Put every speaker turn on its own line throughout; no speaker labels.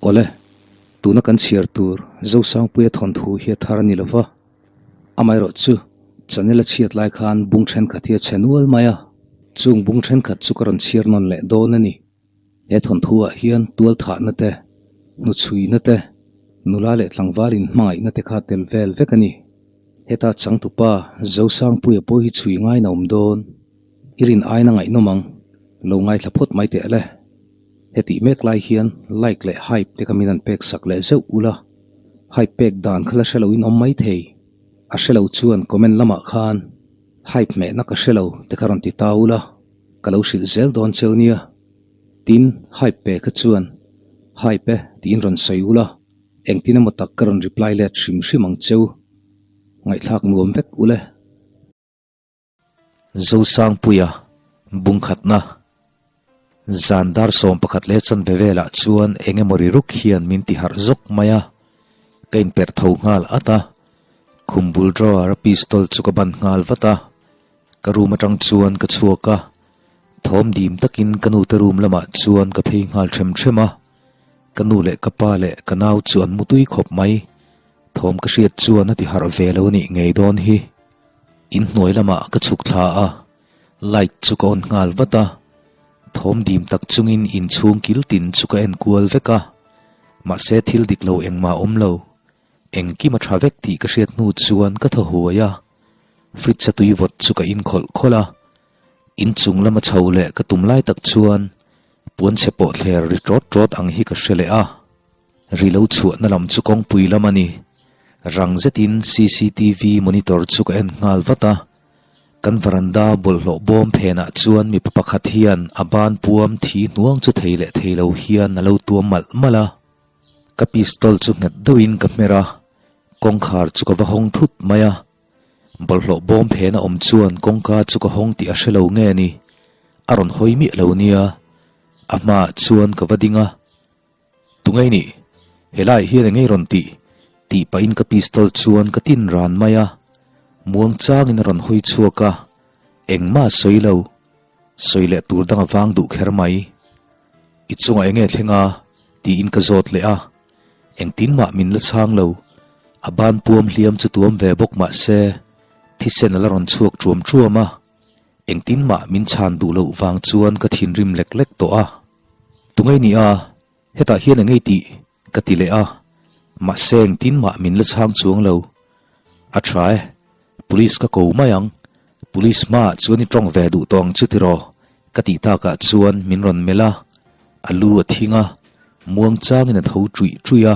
Awle, tuna kan chhiar tur Zosangpuia thawnthu hi a thar a ni lo va, amaherawhchu channel a chhiat lai khan bung thenkhat hi a chhe nual mai a, chung bung thenkhat chu ka rawn chhiar nawn leh dawn a ni. He thawnthu ah hian tual thahna te, hnuchhuina te, nula leh tlangval in hmangaihna te kha tel vel vek a ni. Heta changtupa Zosangpuia pawh hi chhui ngaina awm dawn. I rin aina ngaihnawm ang, lo ngaithla phawt mai teh le. Hetih mek lai hian like leh hype te kha min han pek sak leh zeuh ula, hype pek dan kha la hre loin awm mai thei. A hre lo chuan comment lamah khan hype hmehna ka hre lo te kha rawn ti ta ula, ka lo hrilh zel dawn cheu nia. Tin, hype pe kha chuan hype e tiin rawn sawi ula, engtin emaw tak ka rawn reply let hrim hrim ang cheu. Ngaihthlak nuam vek ule.
Zosangpuia bungkhatna zan dar 11 leh chanve velah chuan eng emaw ri ruk hian min ti harh zawk mai a, ka inperh tho nghal at a, khum bul drawer a pistol chu ka ban nghal vat a, ka room atang chuan ka chhuak a, thawm dim takin ka nute room lamah chuan ka phei nghal them them a, ka nu leh ka pa leh ka nau chu an mutui khawp mai, thawm ka hriat chuan a ti harh ve lo a nih ngei dawn hi. Inhnuai lamah ka chhuk thla a, light chu ka on nghal vat a, thawm dim tak chungin inchhung kil tin chu ka en kual vek a, mahse thil dik lo engmah awm lo, engkim a tha vek tih ka hriat hnu chuan ka thaw huai a, fridge a tui vawt chu ka in khawlh khawlh a, inchung lama chho leh ka tum lai tak chuan puanchhe pawh thler ri tawt tawt ang hi ka hre leh a. Ri lo chhuahna lam chu kawngpui lam a ni. Rang zetin cctv monitor chu ka en nghal vat a. Kan varanda bawlhhlawh bawm phenah chuan mipa pakhat hian a ban puam thi hnuang chu thei leh thei lo hian a lo tuam malh malh a. Ka pistol chu nghet deuhin ka hmer a, kawngkhar chu ka va hawng thut mai a. Bawlhhlawh bawm phena awm chuan kawngka chu ka hawng tih a hre lo nge ni? A rawn hawi miah lo nia. A hmaah chuan ka va ding a. Tungei nih? Helai hian engei rawn tih? tih pahin ka pistol chuan ka tin ran mai a, muang changin a rawn hawi chhuak a, engmah a sawi lo, sawi leh tur dang a vang duh kher mai. I chungah enge thleng a? tiin ka zawt leh a, engtin mah min la chhang lo, a ban puam hliam chu tuam ve bawk mah se thisen a la rawn chhuak ṭuam ṭuam a, engtin mah min chhan duh loh vang chuan ka thinrim lek lek tawh a. Tungei ni a, hetah hian engei tih ka ti leh a, mahse engtin mah min la chhang chuang lo. A tha e, police ka ko mai ang, police hmaah chuan i tawng ve duh tawh ang chu tiraw ka tih takah chuan min rawn melh a, a lu a thing a, muang changin a tho ṭuih ṭuih a,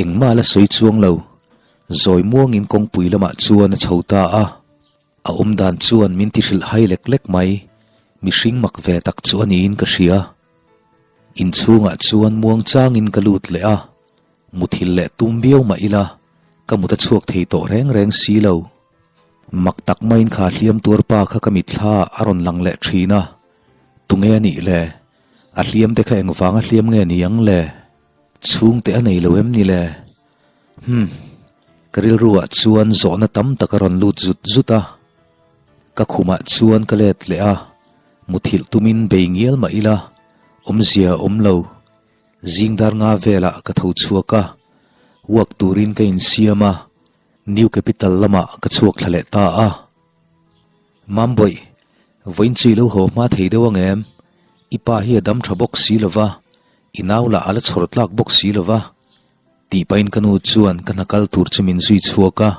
engmah a la sawi chuang lo, zawi muangin kawngpui lamah chuan a chho ta a. A awm dan chuan min ti hrilh hai lek lek mai, mihring mak ve tak chu a niin ka hria. Inchhungah chuan muang changin ka lut leh a, muthilh leh tum viau mah ila ka mut a chhuak thei tawh reng reng si lo. Mak tak maiin kha hliam tuar pa kha ka mitthla a rawn lang leh thin a, tunge a nih le? A hliam te kha engvanga hliam nge ni ang le? Chhungte a nei lo em ni le? Humm, ka rilruah chuan zawhna tam tak a rawn lut zut zut a. Ka khumah chuan ka let leh a, muthilh tumin bei ngial mah ila, awmzia a awm lo. Zing dar nga velah ka tho chhuak a, walk turin ka insiam a, New Capital lamah ka chhuak thla leh ta a. Mambawih, vawiin chu i lo haw hma thei deuh ang em? I pa hi a dam tha bawk si lo va, i nau lah a la chhawr tlak bawk si lo va. Tih pahin ka nu chuan ka hna kal tur chu min zui chhuak a.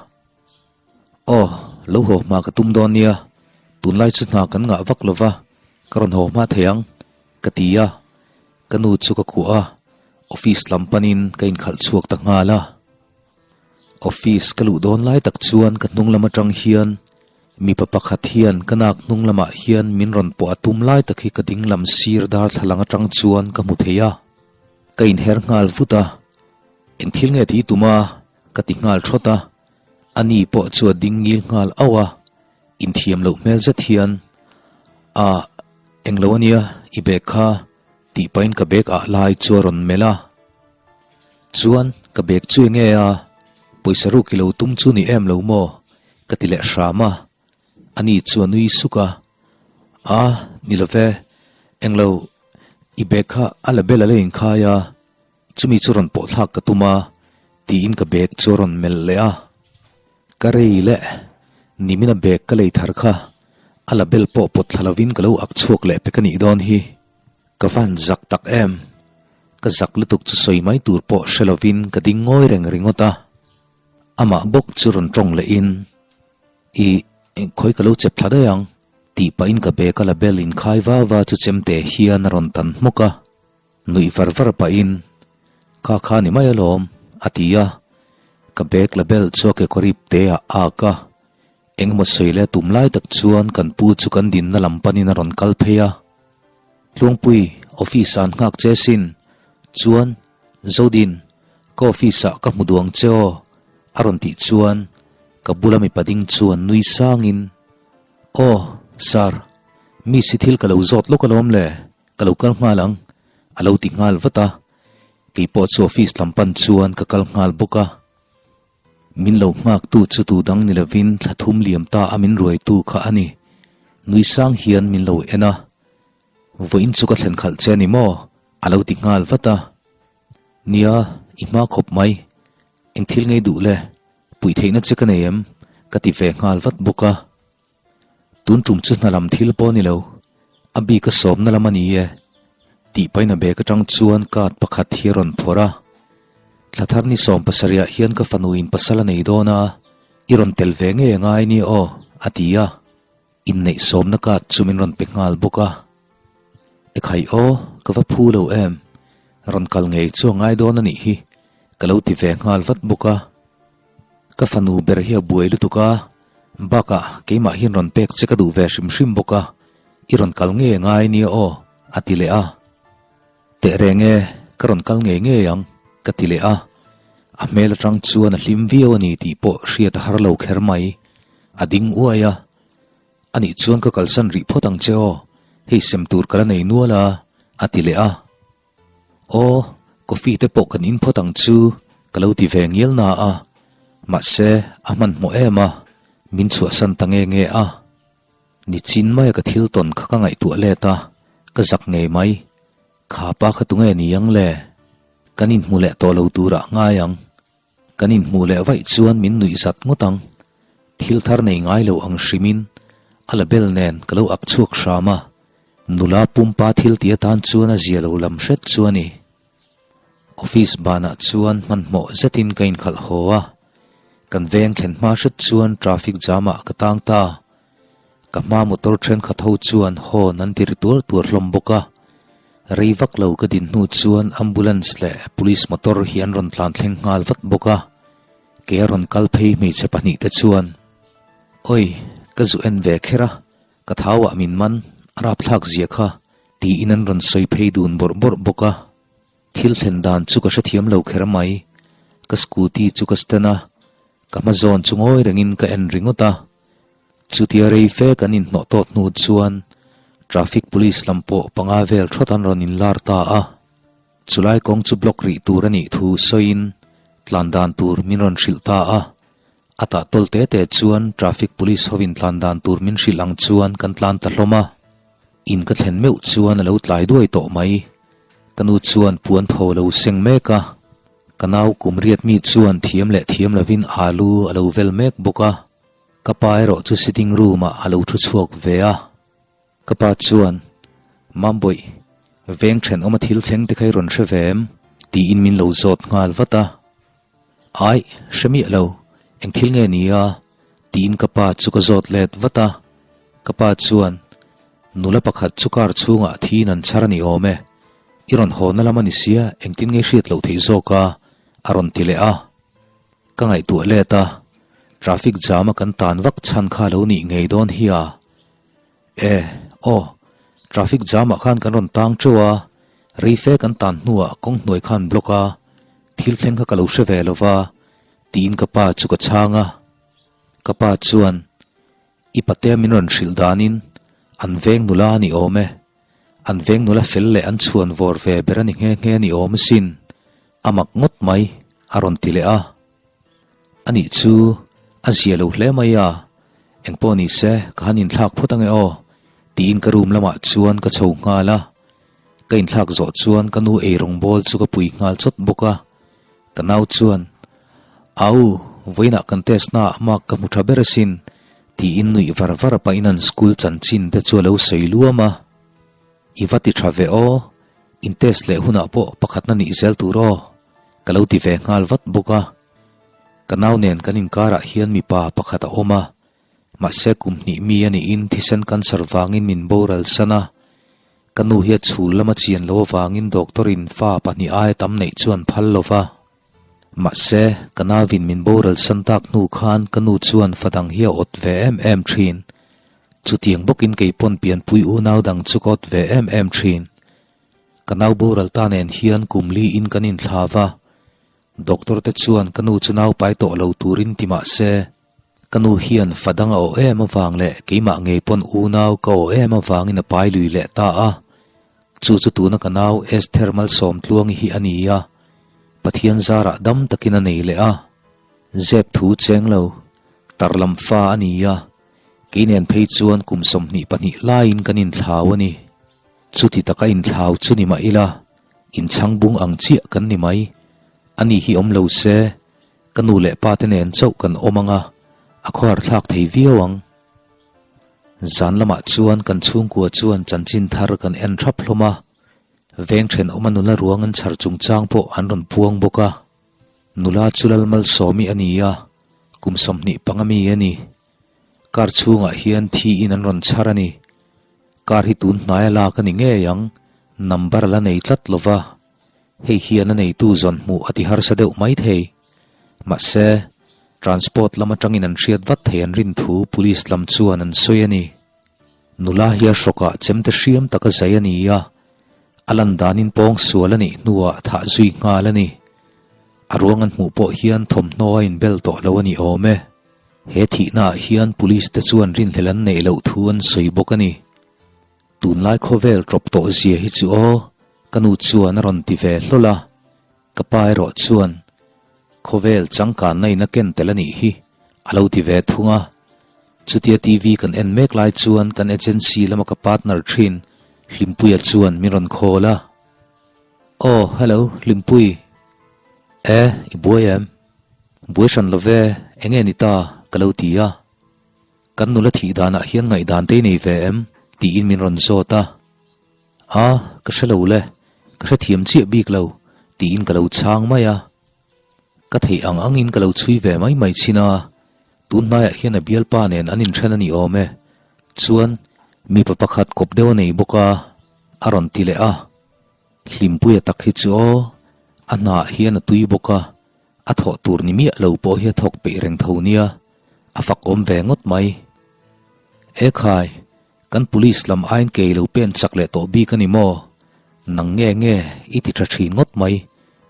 Aw, lo haw hma ka tum dawn nia, tunlai chu hna kan ngah vak lo va, ka rawn haw hma thei ang, ka ti a. Ka nu chu ka kuah a, office lam panin ka inkhalh chhuak ta nghal a. Office ka luh dawn lai tak chuan ka hnung lam atang hian mipa pakhat hian ka nak hnung lamah hian min rawn pawh a tum lai tak hi ka ding lam sir darthlalang atang chuan ka hmu thei a. Ka inher nghal vut a, Eng thil nge thi tum a? ka ti nghal thawt a, ani pawh chu a ding ngil nghal auh a, inthiam loh hmel zet hian, Ah, englo ania, i bag kha, tih pahin ka bag ah lai chu a rawn melh a. Chuan, ka bag chu enge a? Pawisa ruk i lo tum chu ni em lo maw? ka ti leh hram a. Ani chu a nui suk a, A, ni lo ve, englo, i bag kha a label a la inkhai a. Chumi chu rawn pawh thlak ka tum a, tiin ka bag chu a rawn melh leh a. Ka rei leh, nimina bag ka lei thar kha a label pawh pawt thla lovin ka lo ak chhuak leh pek a nih dawn hi. Ka van zak tak em? Ka zak lutuk chu sawi mai tur pawh hre lovin ka ding ngawi reng ringawt a. Amah bawk chu rawn tawng lehin, Ih, khawi ka lo chep thla daih ang, tih pahin ka bag a label inkhai va va chu chemte hian a rawn tan hmawk a. Nuih var var pahin, Kha kha ni mai alawm, a ti a. Ka bag label chu a kekawr ip te ah a ak a. Engemaw sawi leh a tum lai tak chuan kan pu chu kan dinna lam panin a rawn kal phei a. Tluangpui, office ah an nghak che sin. Chuan, Zodin, ka office ah ka hmu duang che aw, a rawn tih chuan ka bula mipa ding chuan nui sangin, Aw, Sir, miss hi thil ka lo zawt lawk alawm le, ka lo kal nghal ang, a lo ti nghal vat a. Kei pawh chu office lam pan chuan ka kal nghal bawk a. Min lo nghaktu chu tu dang ni lovin thla thum liam ta a min ruaitu kha a ni. Nui sang hian min lo en a. Vawiin chu ka thlen khalh che a ni maw? A lo ti nghal vat a. Nia, i hma khawp mai. Eng thil ngei duh le? Puih theihna che ka nei em? Ka ti ve nghal vat bawk a. Tun tum chu hna lam thil pawh a ni lo, a bik a sawmna lam a ni e, tih pahin a bag atang chuan card pakhat hi a rawn phawrh a. Thla thar ni 70 ah hian ka fanuin pasal a nei dawn a, i rawn tel ve ngei a ngai nia aw, a ti a. Inneih sawmna card chu min rawn pe nghal bawk a. Ekhai aw, ka va phu lo em, rawn kal ngei chu a ngai dawn a nih hi, ka lo ti ve nghal vat bawk a. Ka fanu ber hi a buai lutuk a, bakah keimah hian rawn pek che ka duh ve hrim hrim bawk a, i rawn kal ngei a ngai nia aw, a ti leh a. Teh reng e, ka rawn kal ngei ngei ang, ka ti leh a. A hmel atang chuan a hlim viau a ni tih pawh hriat a har lo kher mai. A ding uai a. Anih chuan ka kalsan rih phawt ang che aw, hei sem tur ka la nei nual a, a ti leh a. Aw, coffee te pawh kan in phawt ang chu ka lo ti ve ngial na a, mahse a hmanhmawh em a, min chhuahsan ta nge nge a. Nichin maia ka thil tawn kha ka ngaihtuah let a, ka zak ngei mai. Kha pa kha tunge ni ang le? Kan inhmu leh tawh lo turah ngai ang. Kan inhmuh leh vaih chuan min nuih zat ngawt ang. Thil thar nei ngai lo ang hrimin a label nen ka lo ak chhuak hram a, nula pumpa thil ti atan chuan a zia lo lam hret chu a ni. Office banah chuan hmanhmawh zetin ka inkhalh haw a, kan veng thlen hma hret chuan traffic jam ah ka tang ta. Ka hma motor thenkhat ho chuan horn an ti ri tuar tuar hlawm bawk a. Rei vak lo ka din hnu chuan ambulance leh police motor hi an rawn tlan thleng nghal vat bawk a. Ke a rawn kal phei hmeichhe pahnih te chuan, Oi, ka zu en ve kher a, ka thau ah min man, a rapthlak zia kha, tiin an rawn sawi phei dun bawrh bawrh bawk a. Thil thlen dan chu ka hrethiam lo kher mai. Ka scooty chu ka stand a, ka hma zawn chu ngawi rengin ka en ringawt a. Chutia rei fe kan inhnawh tawt hnu chuan traffic police lam pawh panga vel thawt an rawn inlar ta a. Chulai kawng chu block rih tur a nih thu sawiin tlan dan tur min rawn hrilh ta a. A tah tawl te te chuan traffic police hovin tlan dan tur min hrilh ang chuan kan tlan ta hlawm a. In ka thlen meuh chuan a lo tlai duai tawh mai. Ka nu chuan puan tho a lo seng mek a. Ka nau kum riat mi chuan thiam leh thiam lovin alu a lo vel mek bawk a. Ka pa erawh chu sitting room ah a lo thu chhuak ve a. Ka pa chuan, Mambawih, veng thenawm a thil thleng te kha i rawn hre ve em? tiin min lo zawt nghal vat a. Aih, hre miah lo, eng thil nge ni a? tiin ka pa chu ka zawt let vat a. Ka pa chuan, Nula pakhat chu car chhungah thiin an chhar a ni awm e. I rawn hawna lam a ni sia, engtin nge hriat loh theih zawk a? a rawn ti leh a. Ka ngaihtuah let a, traffic jam a kan tan vak chhan kha lo nih ngei dawn hi a. E, aw, traffic jam ah khan kan rawn tang teuh a, rei fe kan tan hnuah kawng hnuai khan block a, thil thleng kha ka lo hre ve lo va, tiin ka pa chu ka chhang a. Ka pa chuan, I patea min rawn hrilh danin an veng nula a ni awm e, an veng nula fel leh an chhuan vawr ve ber a ni nghe nghe a ni awm asin, a mak ngawt mai, a rawn ti leh a. Anih chu a zia lo hle mai a, engpawh ni se ka han inthlak phawt ange aw, tiin ka room lamah chuan ka chho nghal a. Ka inthlak zawh chuan ka nu eirawng bawl chu ka pui nghal chawt bawk a, ka nau chuan, Au, vawiinah kan test naah mark ka hmu tha ber asin, tiin nuih var var pahin an school chanchin te chu a lo sawi luam a. I va ti tha ve aw, in test leh hunah pawh pakhatna nih zel tur aw, ka lo ti ve nghal vat bawk a. Ka nau nen kan inkarah hian mipa pakhat a awm a, mahse kum hnih mi a niin thisen cancer vangin min boral san a. Ka nu hi a chhul lama chian lo avangin doctor in fa pahnih aia tam neih chuan phal lo va. Mahse, ka nauvin min boral san tak hnu khan ka nu chuan fa dang hi a awt ve em em thin. Chutiang bawkin kei pawn pianpui unau dang chu ka awt ve em em thin. Ka nau boral ta nen hian kum li in kan inthla va. Doctor te chuan ka nu chu nau pai tawh lo turin ti mah se, ka nu hian fa dang a awh em avang leh keimah ngei pawn unau ka awh em avangin a pai lui leh ta a. Chu chu tuna ka nau Esther Malsawmtluangi hi a ni a, Pathian zarah dam takin a nei leh a. Zep thu cheng lo, tar lam fa a ni a, kei nen phei chuan kum 22 laiin kan inthlau a ni. Chuti taka inthlau chu ni mah ila, inchhang bung ang chiah kan ni mai. Ani hi awm lo se, ka nu leh pa te nen chauh kan awm ang a, a khawhar thlak thei viau ang. Zan lamah chuan kan chhungkua chuan chanchin thar kan en thap hlawm a, veng thenawma nula ruang an chhar chungchang pawh an rawn puang bawk a. Nula chu Lalmalsawmi a ni a, kum 25 mi a ni. Car chhungah hian thiin an rawn chhar a ni. Car hi tun hnaia lak a ni ngei ang, number a la nei tlat lo va. Hei hian a neitu zawn hmuh a ti harsa deuh mai thei. Mahse, transport lam atangin an hriat vat thei an rin thu police lam chuan an sawi a ni. Nula hi a hrawkah chemte hriam taka zai a ni a, a lan danin pawng sual a nih hnuah thah zui nghal a ni. A ruang an hmuh pawh hian thawmhnaw a inbel tawh lo a ni awm e. He thihnaah hian police te chuan rinhlelh an neih loh thu an sawi bawk a ni. Tunlai khawvel ṭawp tawh zia hi chu aw, ka nu chuan a rawn ti ve hlawl a, ka pa erawh chuan, Khawvel changkanna in a ken tel a nih hi, a lo ti ve thung a. Chutia TV kan en mek lai chuan kan agency lama ka partner ṭhin Hlimpuia chuan min rawn call a. Aw, hello, Hlimpui. E, i buai em? Buai hran lo ve, eng nge ni ta? ka lo ti a. Kan nula thih danah hian ngaihdan te i nei ve em? tiin min rawn zawt a. A, ka hre lo le, ka hrethiam chiah bik lo, tiin ka lo chhang mai a. Ka theih ang angin ka lo chhui ve mai mai chin a, tun hnaiah hian a bialpa nen an inthen a ni awm e. Chuan, mipa pakhat kawp deuh a nei bawk a, a rawn ti leh a. Hlimpuia tak hi chu aw, a hnaah hian a tui bawk a, a thawh tur ni miah lo pawh hi a thawk peih reng tho nia, a fak awm ve ngawt mai. E khai, kan police lam aiin kei lo pen chak leh tawh bik a ni maw? Nang nge nge i ti tha thin ngawt mai,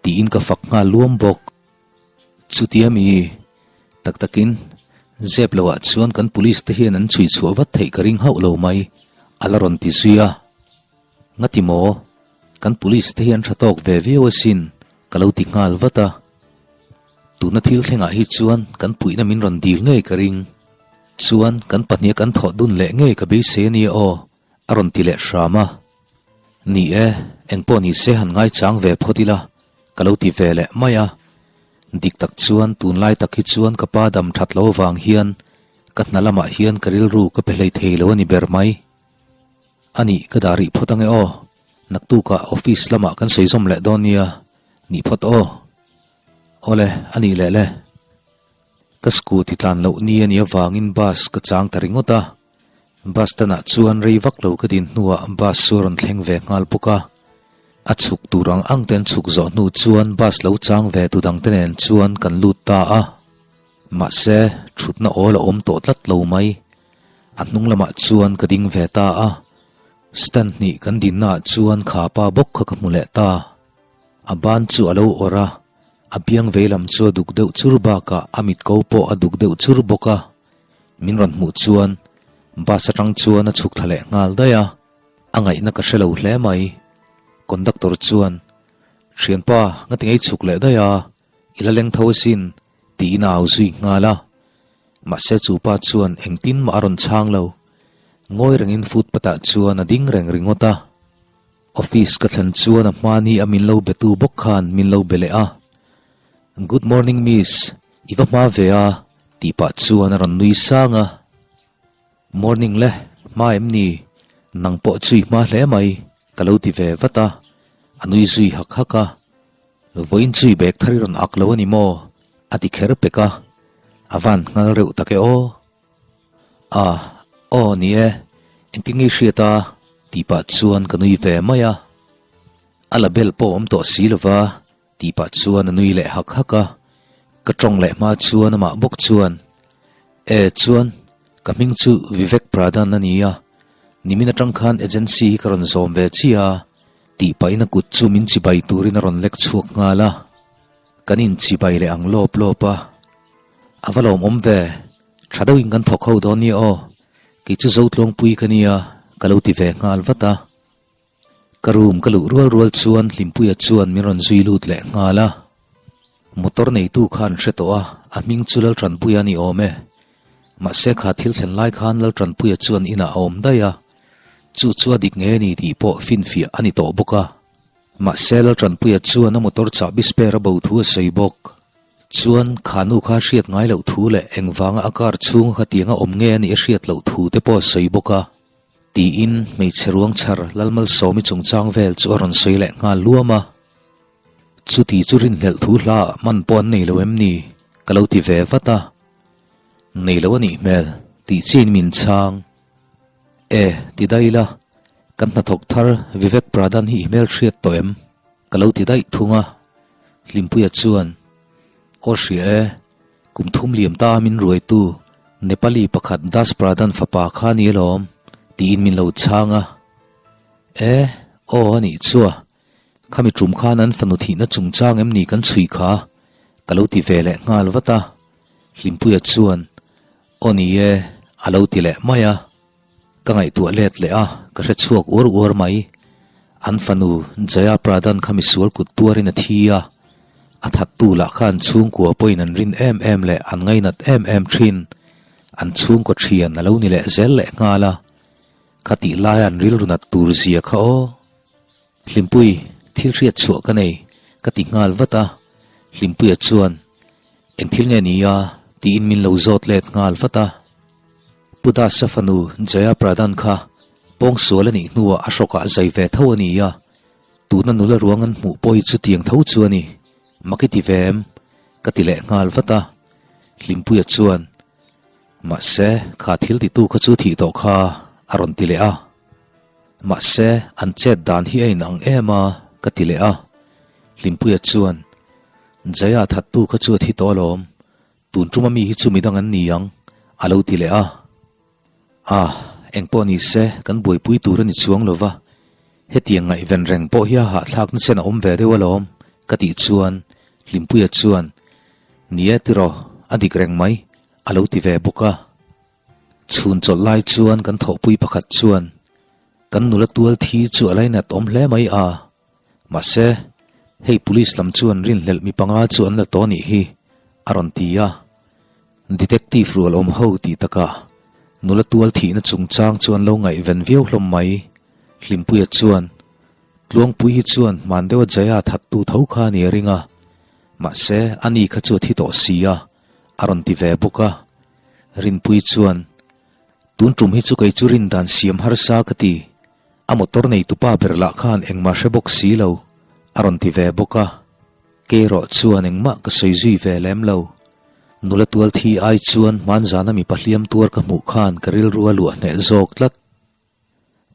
tiin ka fak nghal luam bawk. Chutia mi, tak takin, zep loah chuan kan police te hian an chhui chhuah vat theih ka ring hauh lo mai, a la rawn ti zui a. Ngati maw? Kan police te hi an tha tawk ve viau asin, ka lo ti nghal vat a. Tuna thil thlengah hi chuan kan puihna min rawn dil ngei ka ring. Chuan kan pahniha kan thawh dun leh ngei ka beisei a nia aw, a rawn ti leh hram a. Ni e, engpawh ni se han ngaichang ve phawt ila, ka lo ti ve leh mai a. Dik tak chuan tunlai tak hi chuan ka pa dam that lo avang hian ka hna lamah hian ka rilru ka pe hlei thei lo a ni ber mai. A nih, ka dah rih phawt ange aw. Naktukah office lamah kan sawi zawm leh dawn nia. Nih phawt aw. Awle, a nih leh le. Ka scooty tlan loh ni a nih avangin bus ka chang ta ringawt a. Bus stand-ah chuan rei vak lo ka din hnuah bus chu a rawn thleng ve nghal bawk a. A chhuk tur ang ang te an chhuk zawh hnu chuan bus lo chang ve tu dangte nen chuan kan lut ta a. Mahse, thutna awl a awm tawh tlat lo mai. A hnung lamah chuan ka ding ve ta a, stand hnih kan dinnaah chuan kha pa bawk kha ka hmu leh ta. A ban chu a lo awrh a, a biang vei lam chu a duk deuh chur bakah a mit ko pawh a duk deuh chur bawk a. Min rawn hmuh chuan bus atang chuan a chhuk thla leh nghal daih a, a ngaihna ka hre lo hle mai. Conductor chuan, Thianpa, ngati ngei chhuk leh daih a, i la leng tho asin, tiin a au zui nghal a. Mahse chu pa chuan engtin mah a rawn chhang lo. Ngawi rengin footpath ah chuan a ding reng ringawt a. Office ka thlen chuan a hma ni a min lo be tu bawk khan min lo be leh a, Good morning miss, i va hma ve a tih pah chuan a rawn nui sang a. Morning le, hma em ni? Nang pawh chu i hma hle mai ka lo ti ve vat a, a nui zui hak hak a. Vawiin chu i bag thar i rawn ak lo a ni maw? a ti kher pek a, a van nghal reuh tak e aw. A, aw ni e, engtin nge i hriat a? tih pah chuan ka nui ve mai a. A la bel pawh awm tawh si lova tih pah chuan a nui leh hak hak a. Ka tawng leh hma chuan amah bawk chuan, E chuan, ka hming chu Vivek Pradhan a ni a, nimin atang khan agency hi ka rawn zawm ve chiah a, tih pahin a kut chu min chibai turin a rawn lek chhuak nghal a. Kan inchibai leh ang lawp lawp a. A va lawmawm ve, tha deuhin kan thawk ho dawn nia aw, kei chu Zotluangpui ka nia ka lo ti ve nghal vat a. Ka room ka luh rual rual chuan Hlimpuia chuan min rawn zui lut leh nghal a. Motor neitu khan hre tawh a, a hming chu Laltanpuia a ni awm e. Mahse kha thil thlen lai khan Laltanpuia chuan inah a awm daih a, chu chu a dik nge ni tih pawh finfiah a ni tawh bawk a. Mahse Laltanpuia chuan a motor chahbi spare a bo thu a sawi bawk. Chuan, kha nu kha hriat ngai loh thu leh engvanga a car chhunga khatianga awm nge a nih a hriat loh thu te pawh a sawi bawk a, tiin hmeichhe ruang chhar Lalmalsawmi chungchang vel chu a rawn sawi leh nghal luam a. Chuti chu rinhlelh thu hla ah man pawh an nei lo em ni? ka lo ti ve vat a. Nei lo a nih hmel, tih chiin min chhang. E, ti daih ila, kan hnathawk thar Vivek Pradhan hi i hmelhriat tawh em? Ka lo ti daih thung a, Hlimpuia chuan, Aw hria e, kum thum liam ta a min ruaitu Nepali pakhat Das Pradhan fapa kha ni alawm, tiin min lo chhang a. E, aw a nih chua, khami tum khan an fanu thihna chungchang em ni kan chhui kha? Ka lo ti ve leh nghal vat a, Hlimpuia chuan, Aw ni e, a lo ti leh mai a. Ka ngaihtuah let leh a, ka hre chhuak uar uar mai. An fanu Jaya Pradhan kha misual kut tuarin a thi a, a thattu lah kha an chhungkua pawhin an rin em em leh an ngainat em em thin. An chhungkaw thian a lo ni leh zel leh nghal a, kha tih laia an rilru nat tur zia kha aw. Hlimpui, thil hriat chhuah ka nei, ka ti nghal vat a. Hlimpuia chuan, Eng thil nge ni a? tiin min lo zawt let nghal vat a. Pu Dasa fanu Jaya Pradhan kha pawngsual a nih hnuah a hrawkah zai ve tho a ni a, tuna nula ruang an hmuh pawh hi chutiang tho chu a ni, mak i ti ve em? ka ti leh nghal vat a. Hlimpuia chuan, Mahse, kha thil titu kha chu thih tawh kha, a rawn ti leh a. Mahse, an chet dan hi a inang em a, ka ti leh a. Hlimpuia chuan, Jaya thattu kha chu a thi tawh alawm, Tun tuma mi hi chu midang an ni ang, a lo ti leh a. A, engpawh ni se, kan buaipui tur a ni chuang lo va, hetiang ngaihven reng pawh hi a hahthlakna chen a awm ve deuh alawm, ka tih chuan Hlimpuia chuan, Ni e tiraw, a dik reng mai, a lo ti ve bawk a. Chhun chawlh lai chuan kan thawhpui pakhat chuan, Kan nula tual thi chu a lainat awm hle mai a, Mahse, hei police lam chuan rinhlelh mi panga chu an la tawh nih hi, a rawn ti a. Detective rual awm ho tih takah nula tual thihna chungchang chu an lo ngaihven viau hlawm mai. Hlimpuia chuan, Tluangpui hi chuan hman deuha Jaya thattu tho kha a ni a ring a, mahse, ani kha chu a thi tawh si a, a rawn ti ve bawk a. Rinpui chuan, Tun tum hi chu kei chu rin dan siam harsa ka ti. A motor neitupa ber lah khan engmah hre bawk si lo, a rawn ti ve bawk a. Kei erawh chuan engmah ka sawi zui ve lem lo. Nula tual thi ai chuan hmanzana mipa hliam tuar ka hmuh khan ka rilru a luah hneh zawk tlat.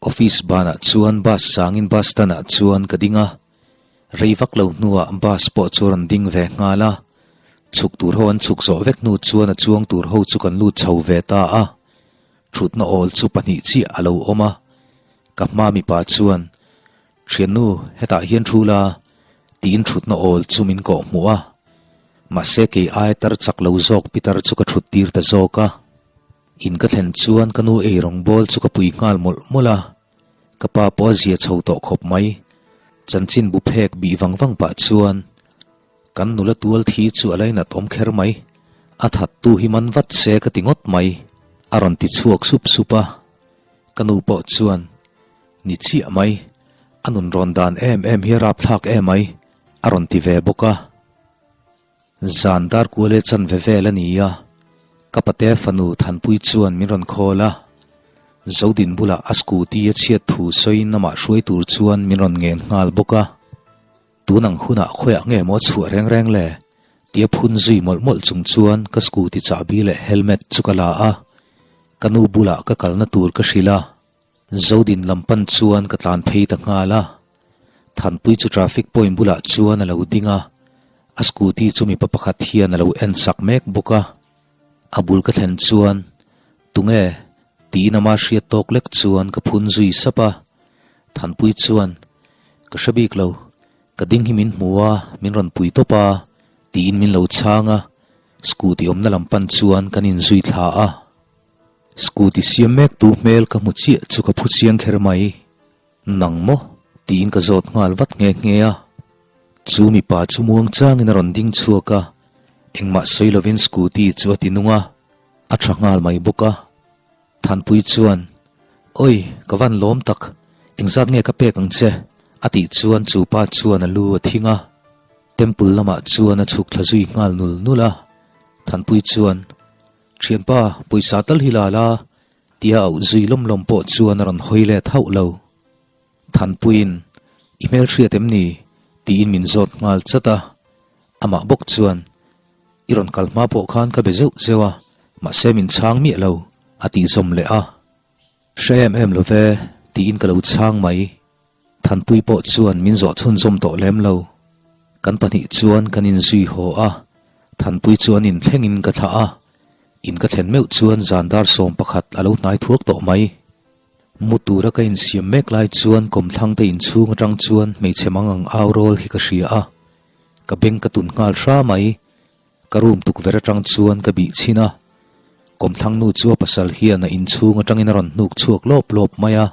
Office banah chuan bus sangin bus stand ah chuan ka ding a. Rei vak lo hnuah bus pawh chu a rawn ding ve nghal a. Chhuk tur ho an chhuk zawh vek hnu chuan a chuang tur ho chu kan lut chho ve ta a. Thutna awl chu pahnih chiah a lo awm a, ka hma mipa chuan, Thiannu, hetah hian thu la, tiin thutna awl chu min kawh hmuh a. Mahse kei aia tar chak lo zawk Peter chu ka thut tir ta zawk a. In ka thlen chuan ka nu ei rawngbawl chu ka pui nghal mawlh mawlh a, ka pa pawh a zia chho tawh khawp mai. Chanchin bu phek bih vang vang pah chuan, Kan nula tual thi chu a lainat awm kher mai, a thattu hi man vat se ka ti ngawt mai, a rawn ti chhuak sup sup a. Ka nu pawh chuan, Ni chiah mai, A nun rawn dan em em hi a rapthlak emai, a rawn ti ve bawk a. Zan dar kual e chanve vel a ni a, ka pate fanu Thanpui chuan min rawn call a. Zodin bulah a scooty a chhiat thu sawiin amah hruai tur chuan min rawn ngen nghal bawk a. Tun ang hunah khawiah nge maw chhuah reng reng le? Tia phun zui mawlh mawlh chung chuan ka scooty chahbi leh helmet chu ka la a, ka nu bulah ka kalna tur ka hrilh a, Zodin lam pan chuan ka tlan phei ta nghal a. Thanpui chu traffic point bulah chuan a lo ding a, a scooty chu mipa pakhat hian a lo en sak mek bawk a. A bul ka thlen chuan, Tunge? tiin ama hriat tawk lek chuan ka phun zui sap a. Thanpui chuan, Ka hre bik lo, ka ding hi min hmu a, min rawn pui tawp a, tiin min lo chhang a, scooty awmna lam pan chuan kan inzui thla a. Scooty siam mek tu hmel ka hmu chiah chu ka phu chiang kher mai. Nang maw? tiin ka zawt nghal vat nghe nghe a. Chu mipa chu muang changin a rawn ding chhuak a, engmah sawi lovin scooty chu a ti nung a, a tha nghal mai bawk a. Thanpui chuan, Oi, ka van lawm tak, engzat nge ka pek ang che? a tih chuan chu pa chuan a lu a thing a. Temple lamah chuan a chhuk thla zui nghal nul nul a. Thanpui chuan, Thianpa, pawisa tal hi la la, tia auh zui lawm lawm pawh chuan a rawn hawi let hauh lo. Thanpuiin, I hmelhriat em ni? tiin min zawt nghal chat a. Amah bawk chuan, I rawn kal hma pawh khan ka be zeuh zeuh a, mahse min chhang miah lo, a tih zawm leh a. Hre em em lo ve, tiin ka lo chhang mai. Thanpui pawh chuan min zawh chhunzawm tawh lem lo. Kan pahnih chuan kan inzui haw a, Thanpui chu an inthlengin ka thlah a, in ka thlen meuh chuan zan dar 11 a lo hnai thuak tawh mai. Mu tura ka insiam mek lai chuan kawmthlangte inchhung atang chuan hmeichhe mang ang au rawl hi ka hria a, ka beng ka tun nghal hra mai. Ka room tukverh atang chuan ka bih chhin a, kawmthlang nu chu a pasal hian a inchhung atangin a rawn hnuk chhuak lawp lawp mai a.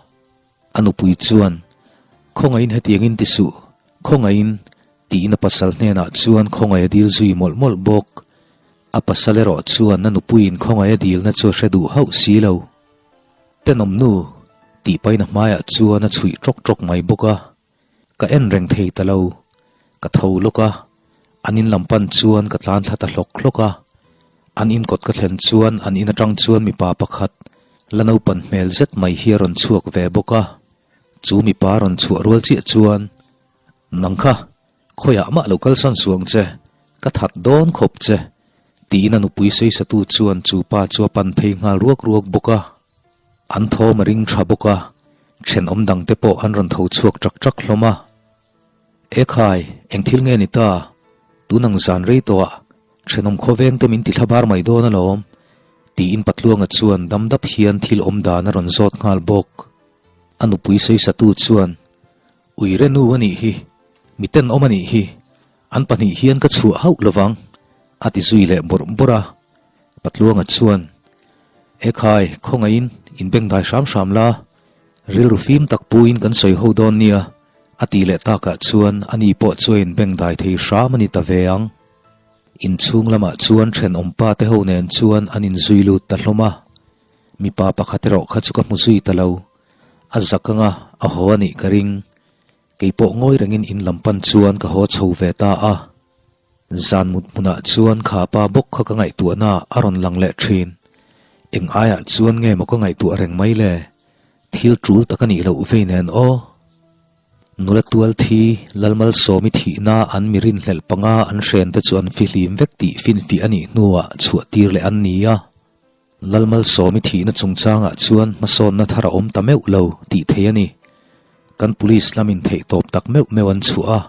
A nupui chuan, Khawngaihin hetiangin ti suh, khawngaihin, tiin a pasal hnenah chuan khawngaih a dil zui mawlh mawlh bawk. A pasal erawh chuan a nupuiin khawngaih a dilna chu a hre duh hauh si lo. Tenawm nu, tih pahin a hmaiah chuan a chhuih ṭawk ṭawk mai bawk a. Ka en reng thei ta lo. Ka tho lawk a, an in lam pan chuan ka tlan thla ta hlawk hlawk a. An in kawt ka thlen chuan an in atang chuan mipa pakhat, la naupan hmel zet mai hi a rawn chhuak ve bawk a. Chu mipa rawn chhuah rual chiah chuan, Nang kha, khawiah mah lo kalsan suang che, ka that dawn khawp che, tiin a nupui sawisatu chuan chu pa chu a pan phei nghal ruak ruak bawk a. An thawm a ring tha bawk a, thenawm dangte pawh an rawn tho chhuak ṭak ṭak hlawm a. Ekhai, eng thil nge ni ta? Tun ang zan rei tawhah thenawm khawvengte min ti thlabar mai dawn alawm, tiin Patluanga chuan dam dap hian thil awm dan a rawn zawt nghal bawk. A nupui sawisatu chuan, Uire nu a nih hi, mi tenawm a nih hi, an pahnih hian ka chhuah hauh lovang, a ti zui leh bawrh bawrh a. Patluanga chuan, Ekhai, khawngaihin inbengdai hram hram la, rilru fim tak puiin kan sawi ho dawn nia, a tih leh takah chuan ani pawh chu a inbengdai thei hram a ni ta ve ang. Inchhung lamah chuan thenawm pa te ho nen chuan an inzui lut ta hlawm a, mipa pakhat erawh kha chu ka hmu zui ta lo, a zak anga a haw a nih ka ring. Kei pawh ngawi rengin in lam pan chuan ka haw chho ve ta a. Zan mut hmunah chuan kha pa bawk kha ka ngaihtuahna a rawn lang leh thin. Eng aiah chuan nge maw ka ngaihtuah reng mai le? Thil tul tak a nih loh vei nen aw. Nula tual thi Lalmalsawmi thihna an mi rinhlelh panga an hrente chu an fihlim vek tih finfih a nih hnuah chhuah tir leh an ni a. Lalmalsawmi thihna chungchangah chuan hmasawnna thar a awm ta meuh lo tih thei a ni. Kan police lamin theihtawp tak meuh meuh an chhuah a,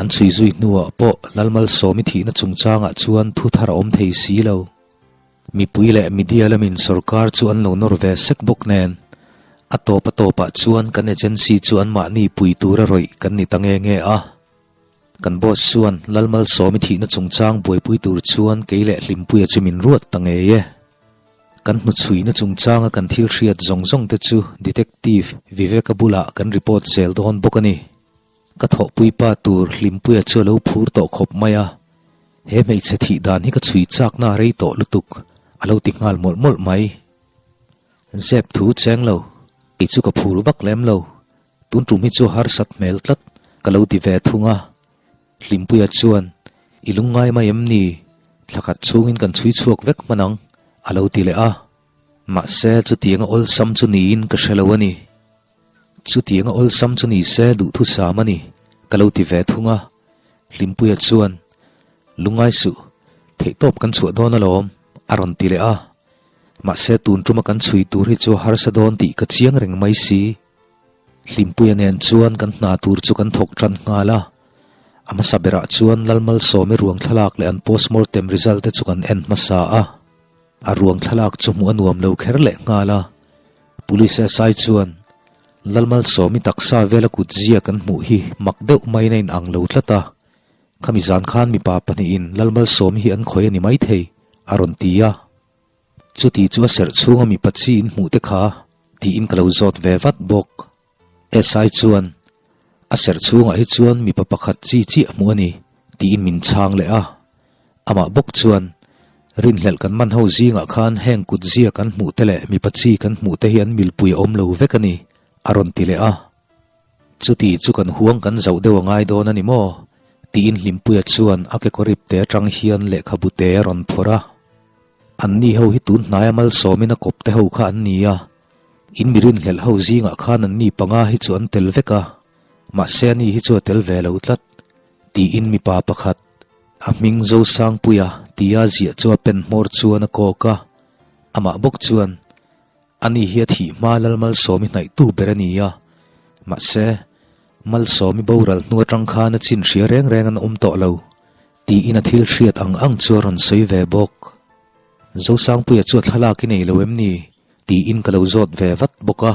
an chhui zui hnuah pawh Lalmalsawmi thihna chungchangah chuan thu thar a awm thei si lo. Mipui leh media lamin sorkar chu an lo nawr ve sek bawk nen, a tawp a tawpah chuan kan agency chu anmahni pui tura rawih kan ni ta nge nge a. Kan boss chuan Lalmalsawmi thihna chungchang buaipui tur chuan kei leh Hlimpuia chu min ruat ta ngei e. Kan hnuchhuina chungchanga kan thil hriat zawng zawng te chu Detective Viveka bulah kan report zel dawn bawk a ni. Ka thawhpui pa tur Hlimpuia chu a lo phur tawh khawp mai a, he hmeichhe thih dan hi ka chhui chakna a rei tawh lutuk, a lo ti nghal mawlh mawlh mai. Zep thu cheng lo, kei chu ka phur vak lem lo. Tun tum hi chu harsat hmel tlat ka lo ti ve thung a. Hlimpuia chuan, I lungngai mai em ni? Thla khat chhungin kan chhui chhuak vek hman ang, a lo ti leh a. Mahse, chutianga awlsam chu niin ka hre lo a ni. Chutianga awlsam chu ni se duhthusam a ni, ka lo ti ve thung a. Hlimpuia chuan, Lungngai suh, theihtawp kan chhuah dawn alawm, a rawn ti leh a. Mahse, tun tuma kan chhui tur hi chu a harsa dawn tih ka chiang reng mai si. Hlimpuia nen chuan kan hna tur chu kan thawk tan nghal a. A hmasa berah chuan Lalmalsawmi ruang thlalak leh an postmortem result te chu kan en hmasa a. A ruang thlalak chu hmuh a nuam lo kher leh nghal a. Police SI chuan Lalmalsawmi taksa vela kut zia kan hmuh hi mak deuh maiin a inang lo tlat a. Khami zan khan mipa pahnihin Lalmalsawmi hi an khawih a ni maithei, a rawn ti a. Chuti chu a serh chhunga mipa chi in hmuh te kha tiin ka lo zawt ve vat bawk. SI chuan, A serh chhungah hi chuan mipa pakhat chi chiah hmuh a ni, tiin min chhang leh a. Amah bawk chuan, Rinhlelh kan man ho zingah khan heng kut zia kan hmuh te leh mipa chi kan hmuh te hi an milpui a awm lo vek a ni, a rawn ti leh a. Chuti chu kan huang kan zauh deuh a ngai dawn a ni maw? tiin Hlimpuia chuan a kekawrip te atang hian lehkhabu te a rawn phawrh a. Anni ho hi tun hnaia malsawmin a kawp te ho kha an ni a, in mi rinhlelh ho zingah khan anni panga hi chu an tel vek a, mahse ani hi chu a tel ve lo tlat, tiin mipa pakhat, a hming Zosangpuia tia ziah chu a pen hmawr chuan a kawk a, amah bawk chuan, Ani hi a thih hma Lal Malsawmi hnaihtu ber a ni a, mahse, Malsawmi boral hnu atang khan a chin hria reng reng an awm tawh lo, tiin a thil hriat ang ang chu a rawn sawi ve bawk. Zosangpuia chu a thlalak i nei lo em ni? tiin ka lo zawt ve vat bawk a.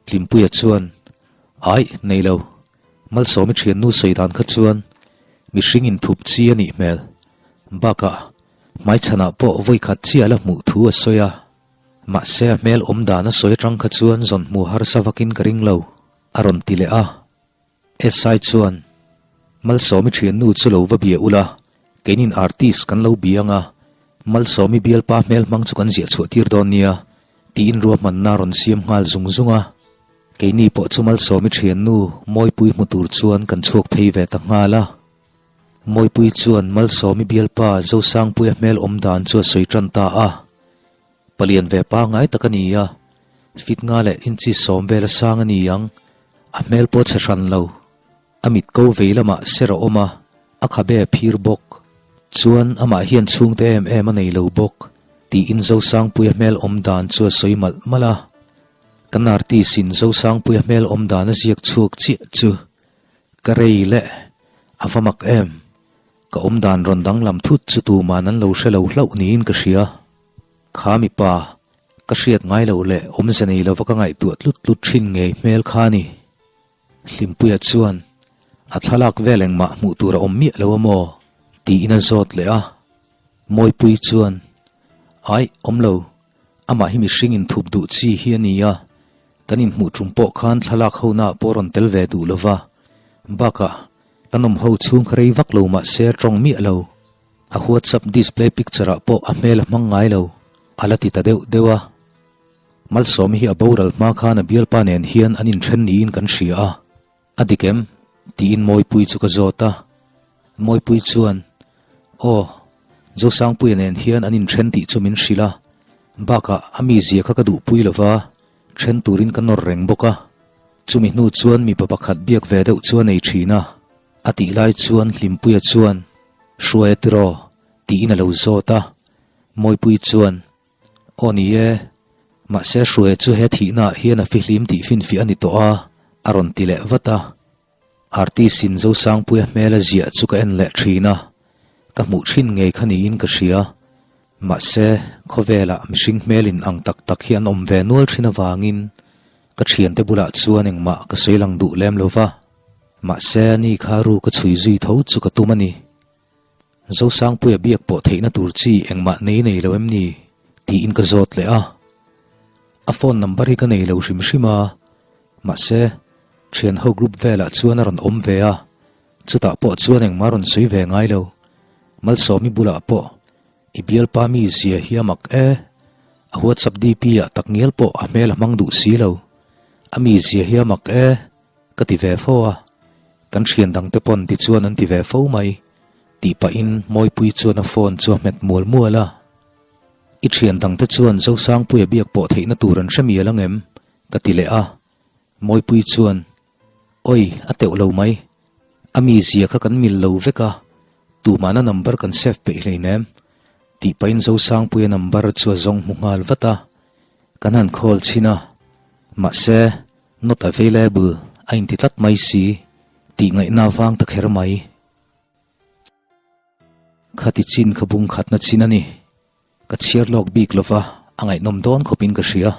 Tlimpuia chuan, Aih, nei lo. Malsawmi thiannu sawi dan kha chuan mihring inthup chi a nih hmel. Bakah, hmaichhanah pawh vawikhat chiah la hmuh thu a sawi a. Mahse a hmel awm dan a sawi atang kha chuan zawn hmu harsa vakin ka ring lo, a rawn ti leh a. SI chuan, Malsawmi thiannu chu lo va bia ula, keinin artist kan lo bia ang a, Malsawmi bialpa hmel hmang chu kan ziah chhuah tir dawn nia, tiin ruahmanna a rawn siam nghal zung zung a. Keini pawh chu Malsawmi thiannu Mawipui hmu tur chuan kan chhuak phei ve ta nghal a. Mawipui chuan Malsawmi bialpa Zosangpuia hmel awm dan chu a sawi tan ta a. Palian ve pangngai tak a ni a, fit nga leh inchi sawm vel a sang a ni ang, a hmel pawh chhe hran lo. A mit ko vei lamah ser a awm a, a khabe a phir bawk. Chuan amah hian chhungte em em a nei lo bawk, tiin Zosangpuia hmel awm dan chu a sawi malh malh a. Kan artist in Zosangpuia hmel awm dan a ziak chhuak chiah chu ka rei leh a va mak em. Ka awm dan rawn danglam thut chu tuman an lo hre lo hlauh niin ka hria. Kha mipa, ka hriat ngai loh leh awmze nei lova ka ngaihtuah tlut tlut thin ngei hmel kha a ni. Hlimpuia chuan, A thlalak vel engmah hmuh tur a awm miah lo a maw? tiin a zawt leh a. Mawipui chuan, Aih, awm lo. Amah hi mihring inthup duh chi hi a ni a, kan inhmuh tum pawh khan thlalak hona pawh rawn tel ve duh lova. Bakah, kan awm ho chhung kha rei vak lo mahse a tawng miah lo. A WhatsApp display picture ah pawh a hmel a hmang ngai lo, a la ti ta deuh deuh a. Malsawmi hi a boral hma khan a bialpa nen hian an inthen niin kan hria a. A dik em? tiin Mawipui chu ka zawt a. Mawipui chuan, Aw, Zosangpuia nen hian an inthen tih chu min hrilh a. Bakah a mizia kha ka duhpui lo va, then turin ka nawr reng bawk a. Chumi hnu chuan mipa pakhat biak ve deuh chu a nei thin a. A tih lai chuan Hlimpuia chuan, Hruai a tiraw? tiin a lo zawt a. Mawipui chuan, Aw ni e, mahse Hruaia chu he thihnaah hian a fihlim tih finfiah a ni tawh a, a rawn ti leh vat a. Artist in Zosangpuia hmel a ziah chu ka en leh thin a, ka hmuh thin ngei kha niin ka hria. Mahse, khawvelah mihring hmel in ang tak tak hi an awm ve nual thin avangin ka thiante bulah chuan engmah ka sawi lang duh lem lo va. Mahse, ani kha ru ka chhui zui tho chu ka tum a ni. Zosangpuia biak pawh theihna tur chi engmah nei nei lo em ni? tiin ka zawt leh a. A phone number hi ka nei lo hrim hrim a, mahse, thian ho group velah chuan a rawn awm ve a, chutah pawh chuan engmah a rawn sawi ve ngai lo. Malsawmi bulah pawh i bialpa mi zia hi a mak e, a WhatsApp DP ah takngial pawh a hmel a hmang duh si lo, a mi zia hi a mak e. Ka ti ve fo a, kan thian dangte pawn tichuan an ti ve fo mai, tih pahin Mawipuii chuan a phone chu a hmet mual mual a. I thian dangte chuan Zosangpuia biak pawh theihna tur an hre mial ang em? ka ti leh a, Mawipuii chuan, Awi, a teuh lo mai. A mizia kha kan mil lo vek a, tumahna number kan save peih hleinem, tih pahin Zosangpuia number chu a zawng hmu nghal vat a, kan han call chhin a, mahse, Not available a inti tlat mai si tih ngaihna vang ta kher mai. Khati chin kha bung khatna chin a ni. Ka chhiar lawk bik lova a ngaihnawm dawn khawpin ka hria.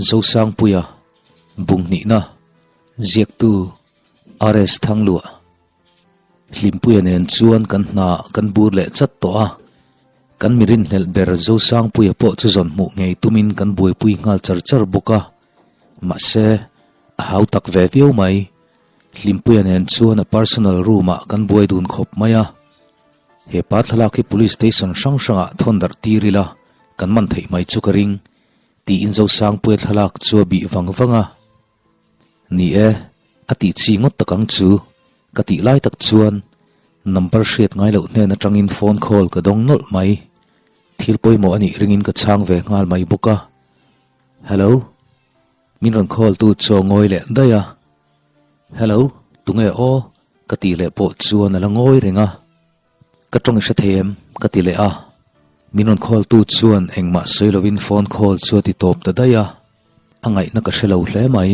Zosangpuia, Bunghnihna, Ziaktu, RS Thangluah, Hlimpuia nen chuan kan hna kan bur leh chat tawh a, kan mi rinhlelh ber Zosangpuia pawh chu zawn hmuh ngei tumin kan buaipui nghal char char bawk a, mahse, a hau tak ve viau mai. Hlimpuia nen chuan a personal room ah kan buai dun khawp mai a. He pa thlalak hi police station hrang hrangah thawn darh tir ila kan man theih mai chu ka ring, tiin Zosangpuia thlalak chu a bih vang vang a. Ni e, a tih chi ngawt tak ang chu, ka tih lai tak chuan number hriat ngai loh hnen atangin phone call ka dawng nawlh mai. Thil pawimawh a nih ringin ka chhang ve nghal mai bawk a. Hello? Min rawn call tu chu a ngawi leh daih a. Hello, tunge aw? Ka tih leh pawh chuan a la ngawi reng a. Ka tawng i hre thei em? Ka ti leh a. Min rawn call tu chuan engmah sawi lovin phone call chu a ti tawp ta daih a. A ngaihna ka hre lo hle mai.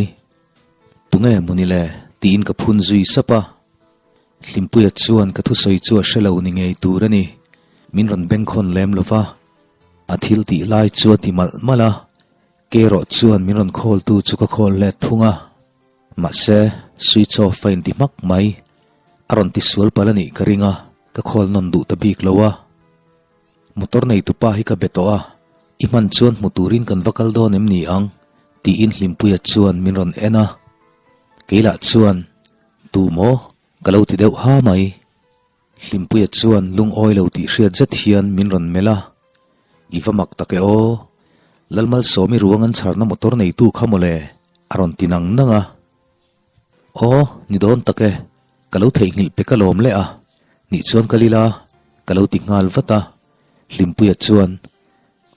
Tunge maw ni le? Tiin ka phun zui sap a. Hlimpuia chuan ka thusawi chu a hre lo ni ngei tur a ni. Min rawn bengkhawn lem lo va. A thil tih lai chu a ti malh malh a. Kerawh chuan min rawn call tu chu ka call let thung a, mahse switch off a inti hmak mai. A rawn ti sual palh a nih ka ring a, ka call nawn duh ta bik lo a. Motor neitupa hi ka be tawh a, i hman chuan hmu turin kan va kal dawn em ni ang? tiin Hlimpuia chuan min rawn en a. Keilah chuan, Tu maw? ka lo ti deuh ha mai. Hlimpuia chuan lungawi lo tih hriat zet hian min rawn melh a, I va mak tak e aw, Lalmalsawmi ruang an chharna motor neitu kha mawle, a rawn ti nang nang a. Aw, ni dawn tak e, ka lo theihnghilh pe ka lawm leh a, nih chuan ka lila, ka lo ti nghal vat a. Hlimpuia chuan,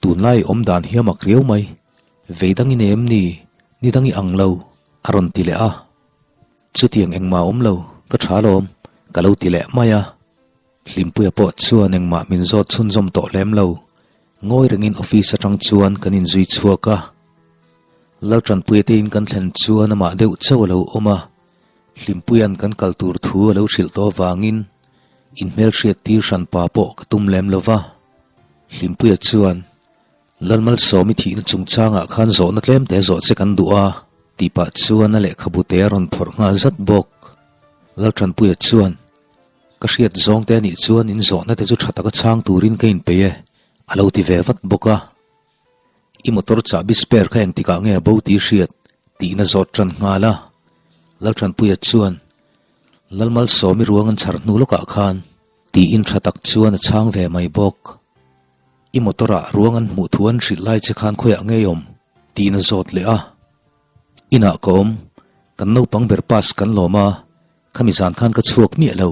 Tunlai awm dan hi a mak riau mai, vei dang i nei em ni, ni dang i ang lo, a rawn ti leh a. Chutiang engmah awm lo, ka tha lawm, ka lo ti leh mai a. Hlimpuia pawh chuan engmah min zawt chhunzawm tawh lem lo. Ngawi rengin office atang chuan kan inzui chhuak a. Laltanpuia te in kan thlen chuan amah deuh chauh a lo awm a. Hlimpuia'n kan kal tur thu a lo hrilh tawh avangin inhmelhriat tir hranpa pawh ka tum lem lo va. Hlimpuia chuan Lalmalsawmi thihna chungchangah khan zawhna tlem te zawh che kan duh a, tih pah chuan a lehkhabu te a rawn phawrh nghal zat bawk. Laltanpuia chuan, Ka hriat zawng te anih chuan in zawhna te chu tha taka chhang turin ka inpeih e, a lo ti ve vat bawk a. I motor chahbi spare kha engtikah nge a bo tih hriat? tiin a zawt tan nghal a. Laltanpuia chuan, Lalmalsawmi ruang an chhar hnu lawkah khan, tiin tha tak chuan a chhang ve mai bawk. I motor ah ruang an hmuh thu an hrilh lai che khan khawiah ngei awm? tiin a zawt leh a. Inah ka awm, kan naupang ber pass kan lawm a, khami zan khan ka chhuak miah lo,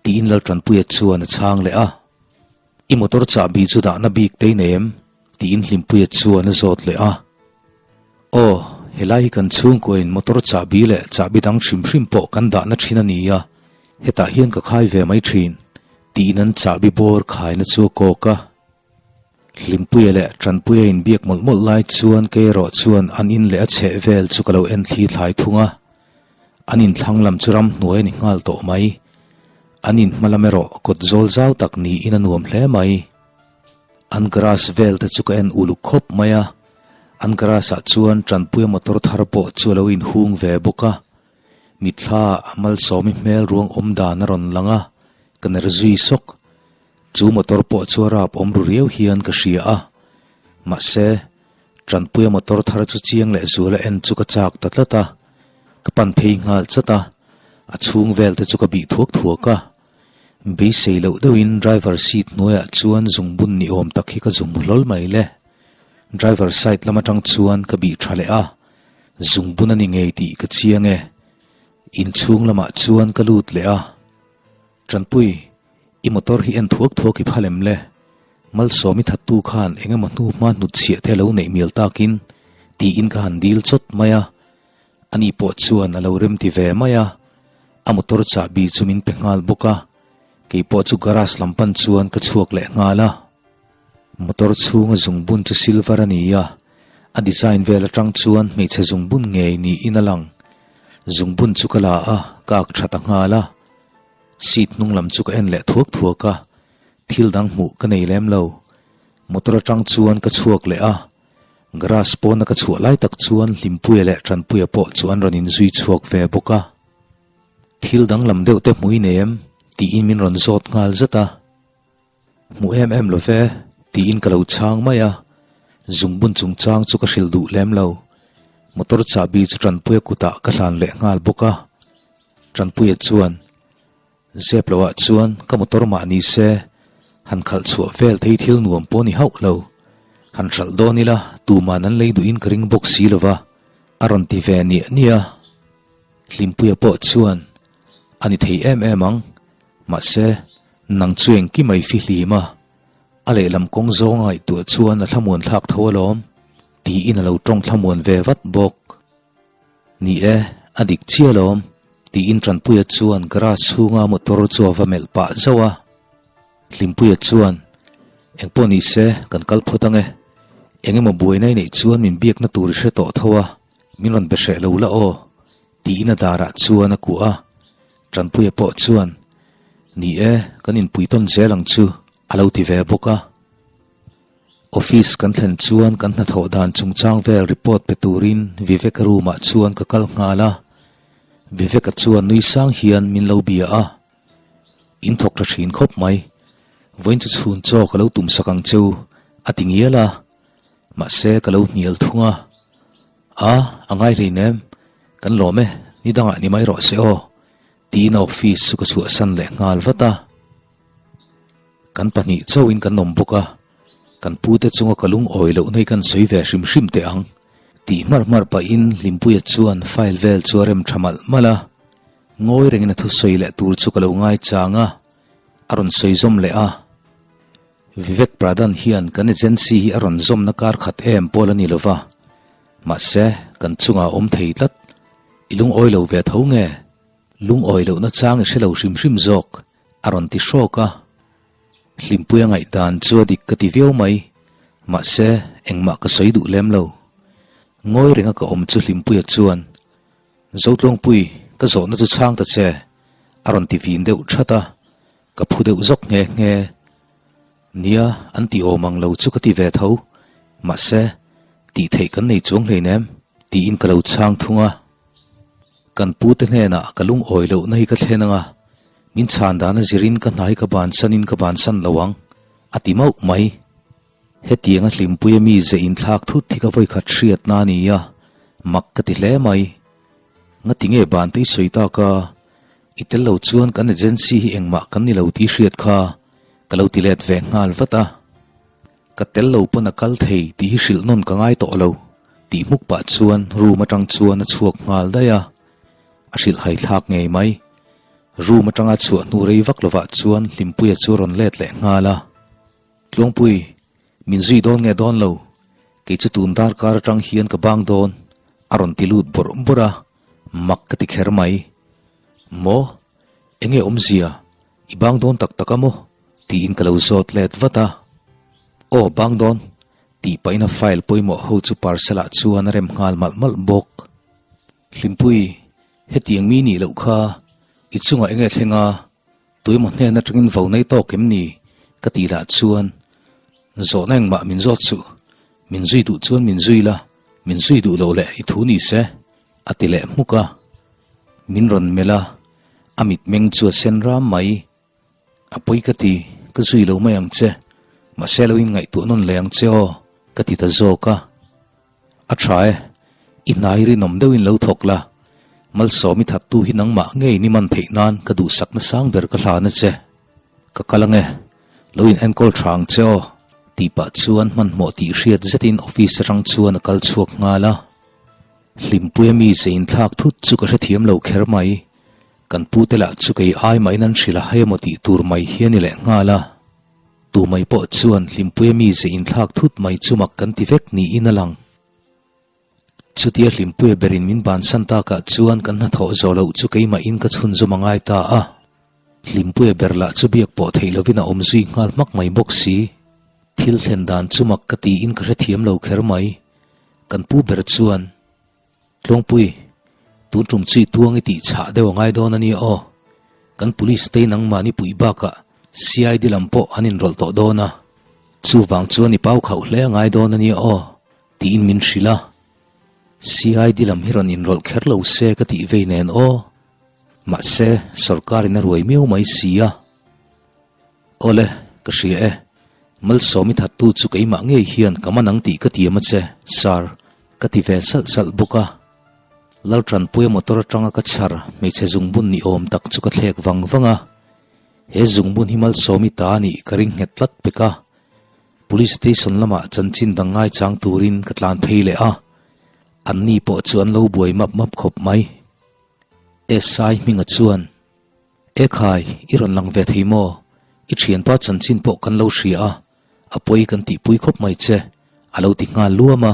tiin Laltanpuia chuan a chhang leh a. I motor chahbi chu dahna bik te i nei em? tiin Hlimpuia chuan a zawt leh a. Aw, helai hi kan chhungkuain motor chahbi leh chahbi dang hrim hrim pawh kan dahna thin a ni a, hetah hian ka khai ve mai thin, tiin an chahbi bawr khaina chu a kawk a. Hlimpuia leh Tanpuia inbiak mawlh mawlh lai chuan kei erawh chuan an in leh a chheh vel chu ka lo en thli thlai thung a. An inthlang lam chu ramhnuai a ni nghal tawh mai. An inhma lam erawh kawt zawl zau tak niin a nuam hle mai. An garage vel te chu ka en uluk khawp mai a, an garage ah chuan Tanpuia motor thar pawh chu a lo inhung ve bawk a, mitthla a Malsawmi hmel ruang awm dan a rawn lang a, ka ner zui sawk. Chu motor pawh chu a rap awm ru riau hian ka hria a, mahse, Tanpuia motor thar chu chiang leh zuala en chu ka chak ta tlat a, ka pan phei nghal chat a, a chhung vel te chu ka bih thuak thuak a. Beisei loh deuhin driver seat hnuaiah chuan zungbun ni awm tak hi ka zu hmu hlawl mai le. Driver side lam atang chuan ka bih tha leh a, zungbun a ni ngei tih ka chiang e. Inchhung lamah chuan ka lut leh a. Tanpui, i motor hi en thuak thuak i phal em le? Malsawmi thattu khan eng emaw hnu hma hnut chhiah te a lo neih mial takin tiin ka han dil chawt mai a. Ani pawh chuan a lo remti ve mai a, a motor chahbi chu min pe nghal bawk a, kei pawh chu garage lam pan chuan ka chhuak leh nghal a. Motor chhunga zungbun chu silver a ni a, a design vel atang chuan hmeichhe zungbun ngei niin a lang. Zungbun chu ka la a, ka ak tha ta nghal a. Seat hnung lam chu ka en leh thuak thuak a, thil dang hmuh ka nei lem lo. Motor atang chuan ka chhuak leh a, Garage pawna ka chhuah lai tak chuan Hlimpuia leh Tanpuia pawh chu an rawn inzui chhuak ve bawk a. Thil danglam deuh te hmu i nei em? tiin min rawn zawt nghal zat a. Hmu em em lo ve, tiin ka lo chhang mai a. Zungbun chungchang chu ka hrilh duh lem lo. Motor chahbi chu Tanpuia kutah ka hlan leh nghal bawk a. Tanpuia chuan. Zep loh ah chuan ka motor mah ni se, han khalh chhuah vel thei thil nuam pawh ni hauh lo. Han hralh dawn ila tuman an lei duhin ka ring bawk si lova, a rawn ti ve niah niah a. Hlimpuia pawh chuan a ni thei em em ang, mahse nang chu engkim a i fihlim a, a lehlam kawng zawng a ngaihtuah chuan a thlamuan thlak tho alawm, tiin a lo tawng thlamuan ve vat bawk. Ni e, a dik chiah alawm, tiin Tanpuia chuan garage chhunga motor chu a va melh pah zauh a. Hlimpuia chuan, Engpawh ni se, kan kal phawt ang e. Eng emaw buaina i neih chuan min biakna tur i hre tawh tho a, min rawn be hreh lo la aw, tiin a darah chuan a kuah a. Tanpuia pawh chuan, Ni e, kan inpui tawn zel ang chu, a lo ti ve bawk a. Office kan thlen chuan kan hnathawh dan chungchang vel report pe turin Vivek-a room ah chuan ka kal nghal a. Vivek-a chuan nui sang hian min lo bia a. In thawk tha thin khawp mai. Vawiin chu chhun chaw ka lo tum sak ang cheu a ti ngial a. Mahse ka lo hnial thung a. A, a ngai hleinem. Kan lawm e, ni dangah ni mai rawh se aw. Tiin a office chu ka chhuahsan leh nghal vat a. Kan pahnih chauhin kan awm bawk a, kan pute chunga ka lungawi lohna hi kan sawi ve hrim hrim teh ang, tih hmarh hmarh pahin Hlimpuia chuan file vel chu a rem tha malh malh a. Ngawi rengin a thusawi leh tur chu ka lo ngaichang a, a rawn sawi zawm leh a. Vivek Pradhan hian kan agency hi a rawn zawmna kar khat em pawl a ni lo va, mahse kan chungah a awm thei tlat. I lungawi lo ve tho nge? Lungawi lohna chang i hre lo hrim hrim zawk. A rawn ti hrawk a. Hlimpuia ngaihdan chu a dik ka ti viau mai. Mahse, engmah ka sawi duh lem lo. Ngawi renga ka awm chu Hlimpuia chuan, Zotluangpui, ka zawhna chu chhang ta che, a rawn ti vin deuh that a. Ka phu deuh zawk nghe nghe. Nia, an ti awm ang lo chu ka ti ve tho. Mahse, tih theih kan nei chuang hleinem, tiin ka lo chhang thung a. Kan pute hnenah ka lungawi lohna hi ka thlen ang a, min chhan dan a zirin ka hna hi ka bansanin ka bansan lo ang, a ti mauh mai. Hetianga hlimpuia mi ze inthlak thut hi ka vawikhat hriatna a ni a, mak ka ti hle mai. Ngati nge ban te i sawi tak a, i tel lo chuan kan agency hi engmah kan ni lo tih hriat kha ka lo ti let ve nghal vat a. Ka tel lo pawn a kal thei tih hi hrilh nawn ka ngai tawh lo tih hmuk pah chuan room atang chuan a chhuak nghal daih a, a hrilh hai thlak ngei mai. Room atanga chhuah hnu rei vak lovah chuan Hlimpuia chu a rawn let leh nghal a. Tluangpui, min zui dawn nge dawn lo, kei chu tun darkar atang hian ka bang dawn a rawn ti lut bawrh bawrh a, mak ka ti kher mai. Maw? Enge awmzia? I bang dawn tak tak a maw? Tiin ka lo zawt let vat a. Aw, bang dawn, tih pahin a file pawimawh ho chu parcel ah chuan a rem nghal malh malh bawk. Hlimpui, hetiang mi nih loh kha i chungah enge thleng a, tuemaw hnen atangin vo nei tawk em ni? ka tih lah chuan zawhna engmah min zawt suh, min zui duh chuan min zui la, min zui duh loh leh i thu ni se, a ti leh hmuk a. Min rawn melh a, a mitmeng chu a sen ram mai. A pawi ka ti, ka zui lo mai ang che, mahse lo in ngaihtuah nawn leh ang che aw, ka ti ta zawk a. A tha e, i hnai rinawm deuhin lo thawk la, Malsawm i thattu hi nangmah ngei ni man theih nan ka duhsakna sang ber ka hlan a che. Ka kal ange, lo in enkawl tha ang che aw, tih pah chuan hmanhmawh tih hriat zetin office atang chuan a kal chhuak nghal a. Hlimpuia mi ze inthlak thut chu ka hrethiam lo kher mai. Kan pute lah chu kei ai mahin an hrilh a hai emaw tih tur mai hi a ni leh nghal a. Tu mai pawh chuan Hlimpuia mi ze inthlak thut mai chu mak kan ti vek niin a lang. Chutia Hlimpuia berin min bansan takah chuan kan hnathawh zawh loh chu keimahin ka chhunzawm a ngai ta a. Hlimpuia ber lah chu biak pawh theih lovin a awm zui nghal hmak mai bawk si. Thil thlen dan chu mak ka tiin ka hrethiam lo kher mai. Kan pu ber chuan, Tlawngpui, tun tum chu i tuang i tih chhah deuh a ngai dawn a nia aw. Kan police te nangmahni puih bakah CID lam pawh an inrawlh tawh dawn a. Chuvang chuan i pau khauh hle a ngai dawn a nia aw, tiin min hrilh a. CID lam hi rawn inrawlh kher lo se ka tih vei nen aw. Mahse, sorkarin a ruai miau mai si a. Awle, ka hria e. Malsawm i thattu chu keimah ngei hian ka man ang tih ka tiam a che, Sir, ka ti ve salh salh bawk a. Laltanpuia motor atanga ka chhar hmeichhe zungbun ni awm tak chu ka thlek vang vang a. He zungbun hi Malsawm i ta a nih ka ring nghet tlat pek a. Police station lamah chanchin dang ngaichang turin ka tlan phei leh a. Anni pawh chu an lo buai map map khawp mai. SI hminga chuan, E khai, i rawn lang ve thei maw? I thianpa chanchin pawh kan lo hria a, a pawi kan tihpui khawp mai che, a lo ti nghal luam a.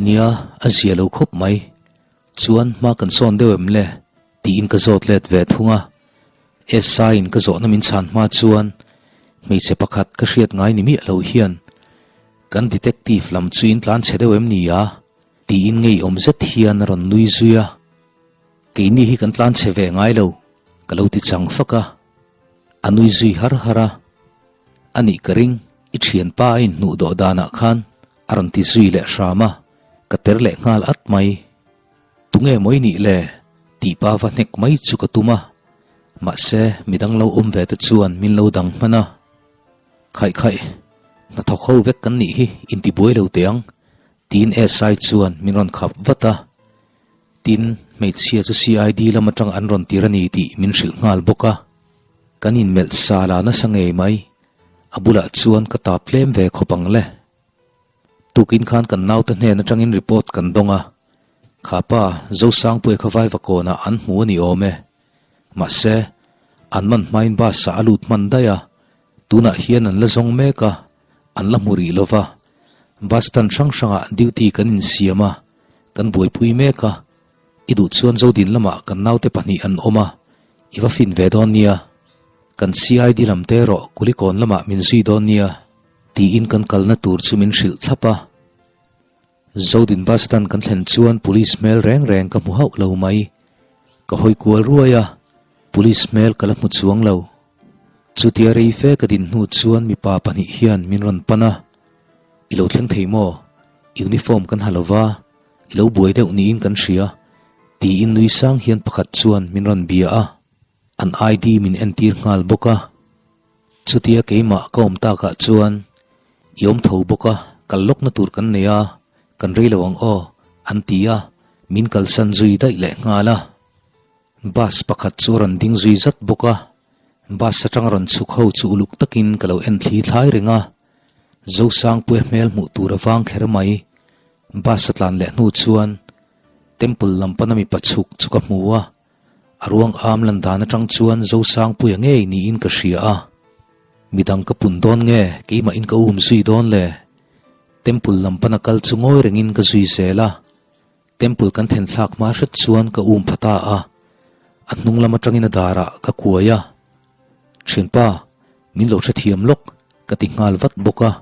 Nia, a zia lo khawp mai. Chuan hma kan sawn deuh em le? tiin ka zawt let ve thung a. SI-in ka zawhna min chhan hma chuan hmeichhe pakhat ka hriat ngai ni miah lo hian, Kan detective lam chu in tlan chhe deuh em ni a? Tiin ngeiawm zet hian a rawn nui zui a. Keini hi kan tlan chhe ve ngai lo, ka lo ti chang fak a. A nui zui har har a. A nih ka ring, i thianpa a inhnuh dawh danah khan a rawn ti zui leh hram a, ka ter leh nghal at mai. Tunge maw i nih le? tih pa va hnek mai chu ka tum a. Mahse, midang lo awm ve te chuan min lo dang hman a. Khaih khaih, hnathawk ho vek kan nih hi intibuai lo teh ang, tiin SI chuan min rawn khap vat a. Tin, hmeichhia chu CID lam atang an rawn tir a ni tih min hrilh nghal bawk a. Kan inmelh sa la nasa ngei mai. A bulah chuan ka tap tlem ve khawp ang le. Tukin khan kan naute hnen atangin report kan dawng a. Kha pa, Zosangpuia kha Vaivakawnah an hmu a ni awm e. Mahse, an man hmain bus ah a lut hman daih a. Tunah hian an la zawng mek a, an la hmu rih lo va. Bus stand hrang hrangah duty kan insiam a, kan buaipui mek a. I duh chuan Zodin lamah kan naute pahnih an awm a, i va fin ve dawn nia. Kan CID lam te erawh Kulikawn lamah min zui dawn nia, tiin kan kalna tur chu min hrilh thlap a. Zodin bus stand kan thlen chuan police hmel reng reng ka hmu hauh lo mai. Ka hawi kual ruai a, police hmel ka la hmu chuang lo. Chutia rei fe ka din hnu chuan mipa pahnih hian min rawn pan a, I lo thleng thei maw? Uniform kan ha lo va, i lo buai deuh niin kan hria, tiin nui sang hian pakhat chuan min rawn bia a, an ID min entir nghal bawk a. Chutia keimah ka awm takah chuan, I awm tho bawk a, kal lawkna tur kan nei a, kan rei lo ang aw, an ti a, min kalsan zui daih leh nghal a. Bus pakhat chu a rawn ding zui zat bawk a, bus atanga rawn chhuk ho chu uluk takin ka lo en thli thlai reng a, Zosangpuia hmel hmuh tur a vang kher mai. Bus a tlan leh hnu chuan Temple lam pana mipa chhuk chu ka hmu a, a ruang am lan dan atang chuan Zosangpuia ngei niin ka hria a, midang ka pun dawn nge keimahin ka um zui dawn le? Temple lam pana kal chu ngawi rengin ka zui zel a. Temple kan then thlak hma hret chuan ka um pha ta a, a hnung lam atangin a darah ka kuai a, Thianpa, min lo hrethiam lawk, ka ti nghal vat bawk a.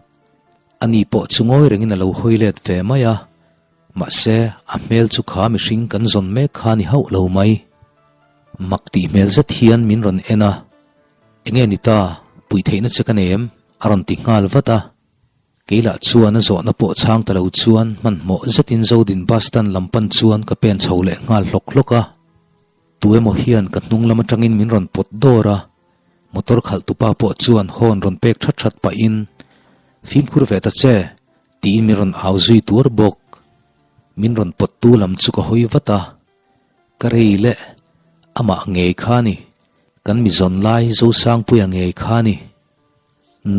Ani pawh chu ngawi rengin a lo hawi let ve mai a, mahse a hmel chu kha mihring kan zawn mek kha ni hauh lo mai. Mak tih hmel zet hian min rawn en a, Enge ni ta, puih theihna che ka nei em? a rawn ti nghal vat a. Kei lah chuan a zawhna pawh chhang ta lo chuan hmanhmawh zetin Zodin bus stand lam pan chuan ka pen chho leh nghal hlawk hlawk a. Tu emaw hian ka hnung lam atangin min rawn pawt dawr a, motor khalh tupa pawh chuan horn rawn pek that that pahin, Fimkhur ve ta che, tiin min rawn au zui tuar bawk. Min rawn pawttu lam chu ka hawi vat a, ka rei leh amah ngei kha ni, kan mi zawn lai Zosangpuia ngei kha ni.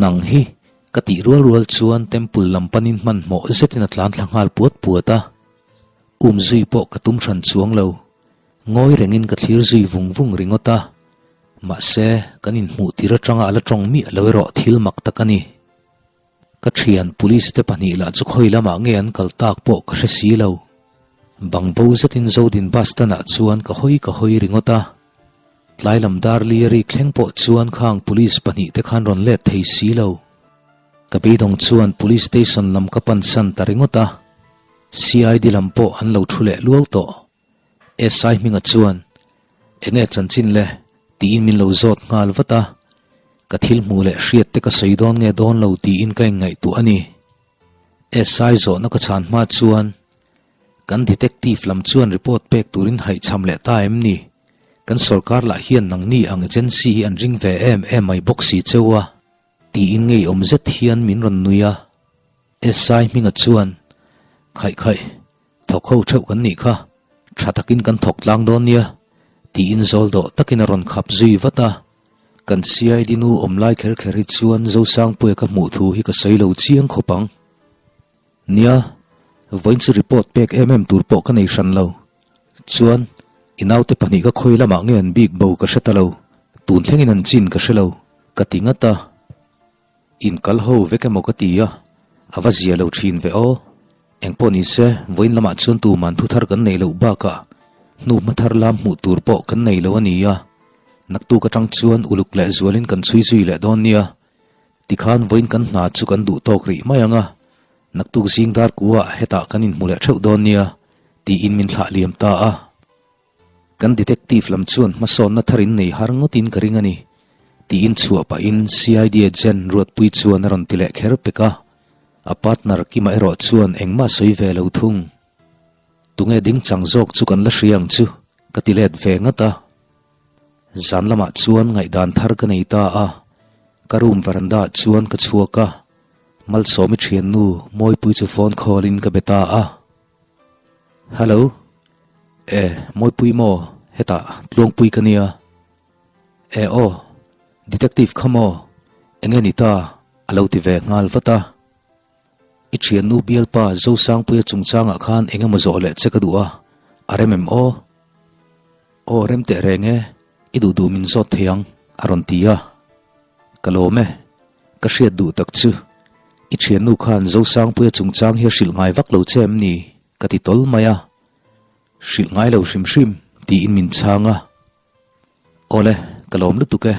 Nang hi ka tih rual rual chuan temple lam panin hmanhmawh zetin a tlan thla nghal puat puat a, um zui pawh ka tum hran chuang lo. Ngawi rengin ka thlir zui vung vung ringawt a, mahse kan inhmuh tir atanga a la tawng miah lo erawh thil mak tak a ni. Ka thian police te pahnih lah chu khawi lamah nge an kal tak pawh ka hre si lo. Bang bo zetin Zodin bus stand ah chuan ka hawi ka hawi ringawt a. Tlai lam dar li a rik thleng pawh chuan khang police pahnih te khan rawn let thei si lo. Ka beidawng chuan police station lam ka pan san ta ringawt a. CID lam pawh an lo thu leh luau tawh. SI hminga chuan, Enge chanchin le? tiin min lo zawt nghal vat a, ka thil hmuh leh hriat te ka sawi dawn nge dawn lo tiin ka inngaihtuah a ni. SI zawhna ka chhan hma chuan, Kan detective lam chuan report pek turin haihchham leh ta em ni? Kan sorkar lah hian nangni ang agency hi an ring ve em em mai bawk si cheu a. Tiin ngeiawm zet hian min rawn nui a. SI hminga chuan, Khaih khaih, thawk ho theuh kan nih kha, tha takin kan thawk tlang dawn nia, tiin zawl dawh takin a rawn khap zui vat a. Kan CID nu awm lai kher kher hi chuan Zosangpuia ka hmuh thu hi ka sawi lo chiang khawp ang. Nia, vawiin chu report pek em em tur pawh ka nei hran lo. Chuan, i naute pahnih ka khawi lamah nge an bik bo ka hre ta lo, tun thlengin an chin ka hre lo, ka ti ngat a. Inkal ho vek emaw ka ti a, a va zia lo thin ve aw. Engpawh ni se, vawiin lamah chuan tuman thu thar kan neih loh bakah hnu hma thar lam hmuh tur pawh kan nei lo a ni a. Naktuk atang chuan uluk leh zualin kan chhui zui leh dawn nia. Tikhan vawiin kan hna chu kan duh tawk rih mai ang a, naktuk zing dar kuah hetah kan inhmu leh theuh dawn nia, tiin min thlah liam ta a. Kan detective lam chuan hmasawnna thar in nei har ngawtin ka ring a ni, tiin chhuah pahin CID agent Ruatpui chuan a rawn ti leh kher pek a, a partner Kima erawh chuan engmah sawi ve lo thung. Tunge ding chang zawk chu kan la hria ang chu, ka ti let ve ngat a. Zan lamah chuan ngaihdan thar ka nei ta a, ka room veranda ah chuan ka chhuak a, Malsawmi thiannu Mawipui chu phone call in ka be ta a. Hello, e Mawipui maw hetah Tluangpui ka nia. E aw, detective kha maw enge ni ta a lo ti ve nghal vat a. I thiannu bialpa Zosangpuia chungchangah khan eng emaw zawh leh che ka duh a, a rem em aw? Aw rem teh reng e, i duh duh min zawt thei ang a rawn ti a. Ka lawm e, ka hriat duh tak chu i thiannu khan Zosangpuia chungchang hi a hrilh ngai vak lo che em ni? ka ti tawl mai a. Hrilh ngai lo hrim hrim tiin min chhang a. Awle, ka lawm lutuk e,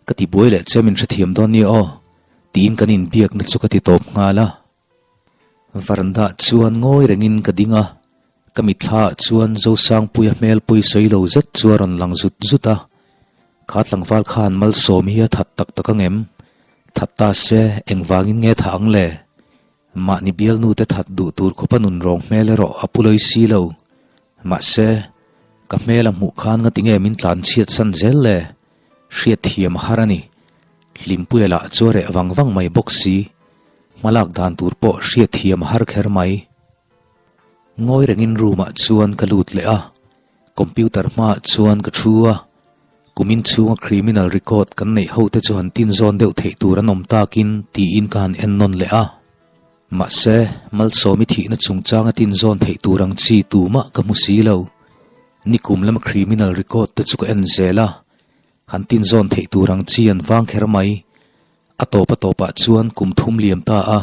ka ti buai leh che min hrethiam dawn nia aw tiin kan inbiakna chu ka ti tawp nghal a. Varanda chuan ngawi rengin ka ding a, ka mitthla ah chuan Zosangpuia hmel pawi sawi lo zet chu a rawn lang zut zut a. Kha tlangval khan Malsawmi hi a that tak tak ang em? That ta se, engvangin nge thah ang le? Mahni bialnu te that duh tur khawpa nun rawng hmel erawh a pu lawi si lo. Mahse, ka hmel a hmuh khan ngatinge min tlan chhiat san zel le? Hriatthiam a har a ni. Hlimpuia lah chu a reh vang vang mai bawk si. Hmalak dan tur pawh hriatthiam a har kher mai. Ngawi rengin room ah chuan ka lut leh a, computer hmaah chuan ka thu a, kumin chhunga criminal record kan neih ho te chu han tin zawn deuh theih tur an awm takin tiin ka han en nawn leh a. Mahse, Malsawmi thihna chungchanga tin zawn theih tur ang chi tumah ka hmu si lo. Nikum lama criminal record te chu ka en zel a, han tin zawn theih tur ang chi an vang kher mai. A tawp a tawpah chuan kum thum liam ta a,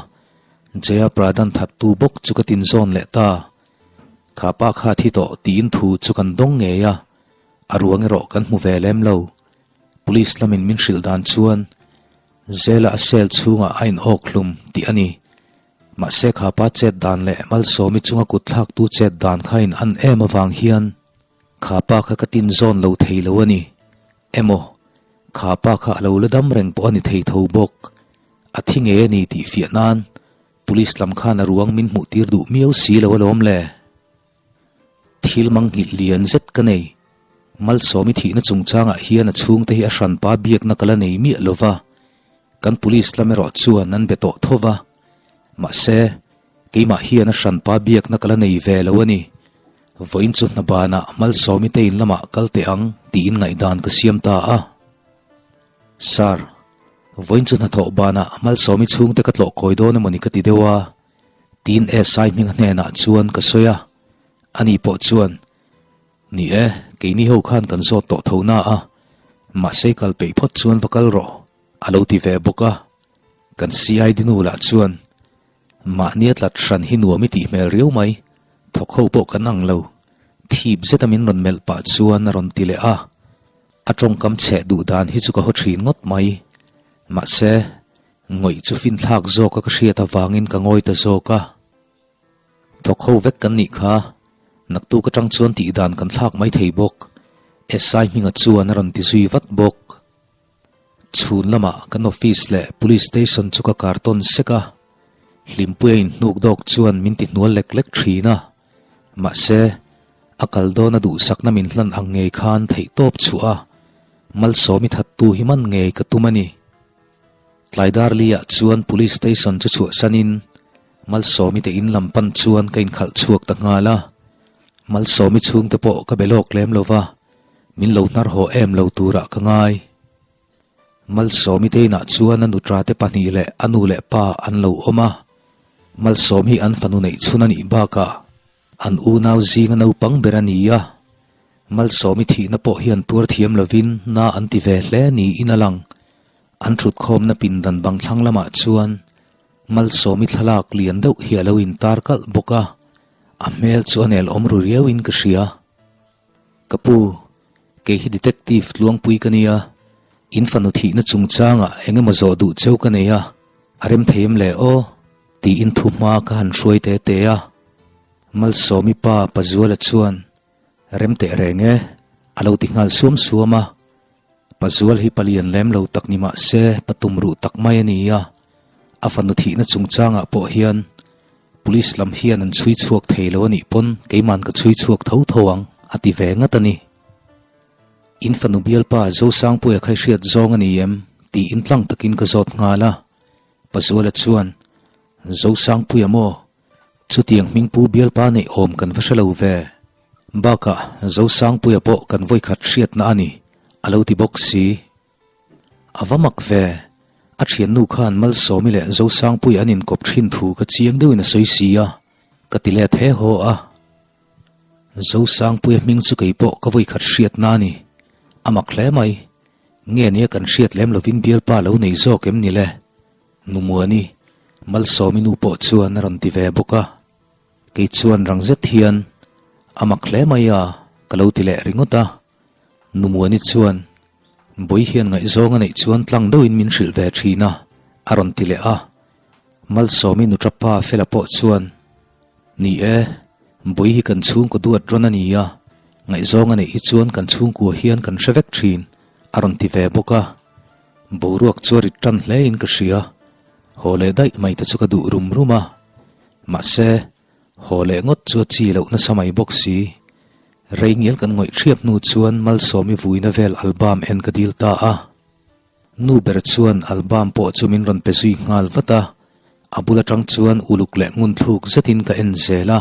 Jaya Pradhan thattu bawk chu ka tin zawn leh ta. Kha pa kha thi tawh tiin thu chu kan dawng ngei a, a ruang erawh kan hmu ve lem lo. Police lamin min hrilh dan chuan Zela a cell chhungah a inawk hlum tih a ni. Mahse kha pa chet dan leh Malsawmi chunga kut thlaktu chet dan kha in an em avang hian Kha pa kha ka tin zawn lo thei lo a ni. Emaw, kha pa kha a lo la dam reng pawh a ni thei tho bawk. A thi ngei a ni tih fiah nan Police lam khan a ruang min hmuh tir duh miau si lo alawm le. Thil manghilh lian zet ka nei. Malsawmi thihna chungchangah hian a chhungte hi a hranpa biakna ka la nei miah lo va, kan Police lam erawh chuan an be tawh tho va. Mahse. Keimah hian a hranpa biakna ka la nei ve lo a ni. Vawiin chu hna banah Malsawmi te in lamah kal teh ang tiin ngaihdan ka siam ta a. Sir, vawiin chu hnathawh banah Malsawmi chhungte ka tlawh kawi dawn emawni ka ti deuh a, tiin SI hminga hnenah chuan ka sawi a. Ani pawh chuan, Ni e, keini ho khan kan zawt tawh tho na a, mahse kal peih phawt chuan va kal rawh, a lo ti ve bawk a. Kan CID nu lah chuan, Mahnia tlat hran hi nuam i tih hmel riau mai, thawk ho pawh kan ang lo, thip zeta min rawn melh pah chuan a rawn ti leh a. A tawngkam chheh duh dan hi chu ka haw thin ngawt mai. Mahse, ngawih chu finthlak zawka ka hriat avangin ka ngawi ta zawk a. Thawk ho vek kan nih kha, naktuk atang chuan tih dan kan thlak mai thei bawk, SI hminga chuan a rawn ti zui vat bawk. Chhun lamah kan office leh police station chu ka kar tawn sek a, Hlimpuia inhnuk dawk chuan min ti hnual lek lek thin a, mahse, a kal dawna duhsakna min hlan ang ngei khan theihtawp chhuah a, Malsawmi thattu hi man ngei ka tum a ni. Tlai dar liah chuan police station chu chhuahsanin Malsawmi te in lam pan chuan ka inkhalh chhuak ta nghal a. Malsawmi chhungte pawh ka be lawk lem lo va, min lo hnar haw em lo turah ka ngai. Malsawmi te inah chuan a nutra te pahnih leh a nu leh pa an lo awm a. Malsawm hi an fanu neih chhun a nih bakah an unau zinga naupang ber a ni a. Malsawmi thihna pawh hian tuar thiam lovin na an ti ve hle niin a lang. An thutkhawmna pindan bang thlang lamah chuan Malsawmi thlalak lian deuh hi a lo intar kalh bawk a, a hmel chu a nel awm ru riauin ka hria. Ka pu, kei hi detective tluangpui ka nia, in fanu thihna chungchangah eng emaw zawh duh cheu ka nei a, a rem thei em le aw? tiin thu hma ka han hruai te te a. Malsawmi pa Pazuala chuan, Rem teh reng e, a lo ti nghal suam suam a. Pazual hi palian lem lo tak ni mah se pa tum ruh tak mai a ni a, a fanu thihna chungchangah pawh hian Police lam hian an chhui chhuak thei lo a nih pawn keiman ka chhui chhuak tho tho ang a ti ve ngat a ni. In fanu bialpa Zosangpuia kha i hriat zawng a ni em? tiin tlang takin ka zawt nghal a. Pazuala chuan, Zosangpuia maw? Chutiang hmingpu bialpa neih awm kan va hre lo ve. Bakah Zosangpuia pawh kan vawikhat hriatna a ni, a lo ti bawk si. A va mak ve, a thiannu khan Malsawmi leh Zosangpuia an inkawp thin thu ka chiang deuhin a sawi si a, ka ti let he haw a. Zosangpuia hming chu kei pawh ka vawikhat hriatna a ni, a mak hle mai. Nge nia kan hriat lem lovin bialpa lo nei zawk em ni le? Numuani, Malsawmi nu pawh chuan a rawn ti ve bawk a. Kei chuan rang zet hian, A mak hle mai a, ka lo ti leh ringawt a. Numuani chuan, Bawi hian ngaihzawng a neih chuan tlang deuhin min hrilh ve thin a, a rawn ti leh a. Malsawmi nutra pa Fela pawh chuan, Ni e, Bawi hi kan chhungkaw duat rawn a ni a, ngaihzawng a neih hi chuan kan chhungkua hian kan hre vek thin, a rawn ti ve bawk a. Boruak chu a rit tan hle in ka hria. Haw leh daih mai te chu ka duh rum rum a. Mahse, haw leh ngawt chu a chi loh nasa mai bawk si. Rei ngial kan ngawih ṭhiap hnu chuan Malsawmi vuina vel album en ka dil ta a. Nu ber chuan album pawh chu min rawn pe zui nghal vat a. A bul aṭang chuan uluk leh ngunthluk zetin ka en zel a.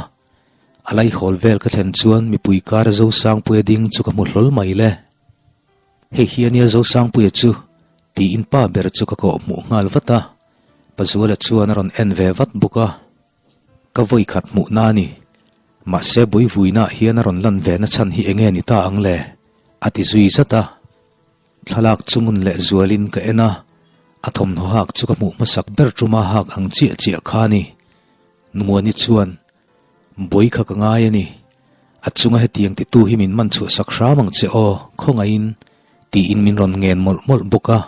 A laihawl vel ka thlen chuan mipui kara Zosangpuia ding chu ka hmu hlawl mai le. Hei hi ania Zosangpuia chu tiin pa ber chu ka kawh hmuh nghal vat a, Pazuala chuan a rawn en ve vat bawk a. Ka vawi khat hmuh na a ni. Mahse buivuinaah hian a rawn lan ve na chhan hi enge ni ta ang le? a ti zui zat a. Thlalak chu ngun leh zualin ka en a, a thawmhnaw hak chu ka hmuh hmasak ber tuma hak ang chiah chiah kha a ni. Numuani chuan Bawi kha ka ngai a ni. A chunga hetiang titu hi min man chhuah sak hram ang che aw, khawngaihin, tiin min rawn ngen mawlh mawlh bawk a.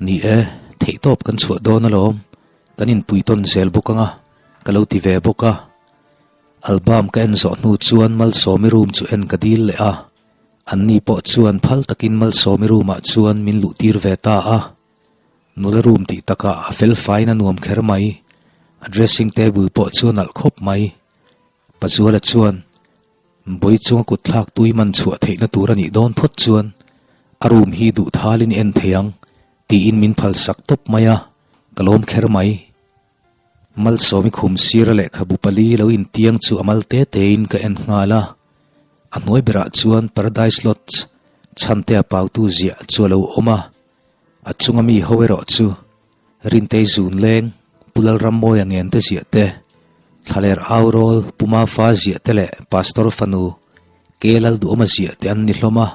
Ni e, theihtawp kan chhuah dawn alawm, kan inpui tawn zel bawk ang a, ka lo ti ve bawk a. Album ka en zawh hnu chuan Malsawmi room chu en ka dil leh a. Anni pawh chuan phal takin Malsawmi room ah chuan min luhtir ve ta a. Nula room tih takah a fel faiin a nuam kher mai. A dressing table pawh chu a nalh khawp mai. Pazuala chuan Bawi chunga kut thlak tui man chhuah theihna tur a nih dawn phawt chuan a room hi duh thalin i en thei ang tiin min phal sak tawp mai a, ka lawm kher mai. Malsawmi khum sira lehkhabu pali lo intiang chu a mal te tein ka en nghal a. A hnuai berah chuan Paradise Lodge chhantea pautu ziah chu a lo awm a. A chunga mi ho erawh chu Rintei zun leng, Pu Lalrammawia ngen te ziah te, Thlaler Aurawl, Pu Mafa ziah te leh Pastor fanu Ke Lalduhawma ziah te an ni hlawm a.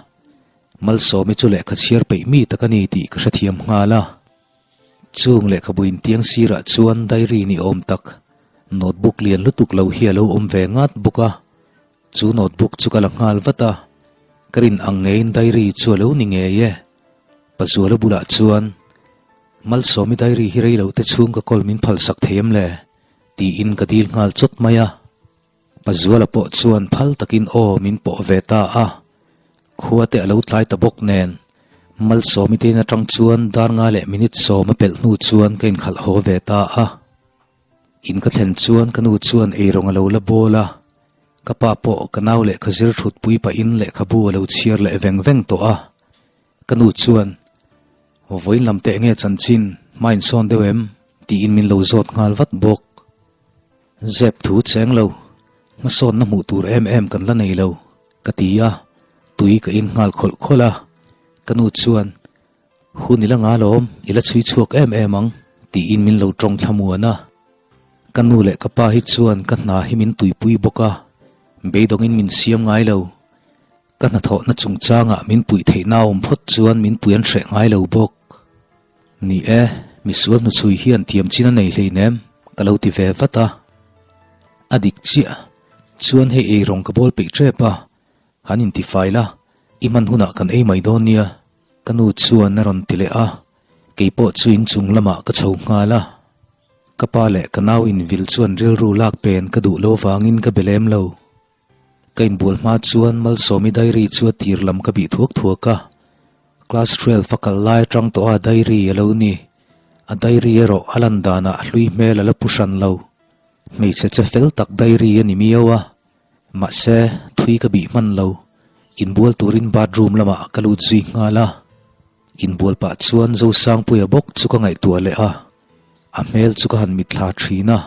Malsawmi chu lehkha chhiar peih mi tak a ni tih ka hrethiam nghal a. Chung lehkhabu intiang sirah chuan diary ni awm tak, notebook lian lutuk lo hi a lo awm ve ngat bawk a. Chu notebook chu ka la nghal vat a, ka rin ang ngeiin diary chu a lo ni ngei e. Pazuala bulah chuan, Malsawmi diary hi rei lo te chhung ka kawl min phalsak thei em le? tiin ka dil nghal chawt mai a. Pazuala pawh chuan phal takin aw min pawh ve ta a, khua te a lo tlai ta bawk nen, Malsawmi te in atang chuan dar nga leh minute sawm a pelh hnu chuan ka inkhalh haw ve ta a. In ka thlen chuan ka nu chuan eirawng a lo la bawl a, ka pa pawh ka nau lehkha zir thutpui pahin lehkhabu a lo chhiar leh veng veng tawh a. Ka nu chuan, Vawiin lam teh nge chanchin, hma insawn deuh em? tiin min lo zawt nghal vat bawk. Zep thu cheng lo, hmasawnna hmuh tur em em kan la nei lo, ka ti a, tui ka in nghal khawlh khawlh a. Ka nu chuan, Hun i la nga lawm, i la chhui chhuak em em ang, tiin min lo tawng thlamuan a. Ka nu leh ka pa hi chuan ka hna hi min tuipui bawk a, beidawngin min siam ngai lo. Ka hnathawhna chungchangah min puih theihna awm phawt chuan min pui an hreh ngai lo bawk. Ni e, misual hnuchhui hian thiam chin a nei hleinem, ka lo ti ve vat a. A dik chiah, chuan hei eirawng ka bawl peih tep a, han intifai la, i hman hunah kan ei mai dawn nia, ka nu chuan a rawn ti leh a, keipawh chu inchung lamah ka chho nghal a. Ka pa leh ka nau invil chuan rilru lak pen ka duh lo vangin ka be lem lo. Ka inbual hma chuan Malsawmi diary chu a tir lam ka bih thuak thuak a, class 12 a kal lai atang tawh a diary a lo ni. A diary erawh a lan danah a hlui hmel a la pu hran lo. Hmeichhe che fel tak diary a ni miau a, mahse thui ka bih hman lo. Inbual turin bathroom lamah ka lut zui nghal a. Inbual pah chuan Zosangpuia bawk chu ka ngaihtuah leh a, a hmel chu ka han mitthla thin a.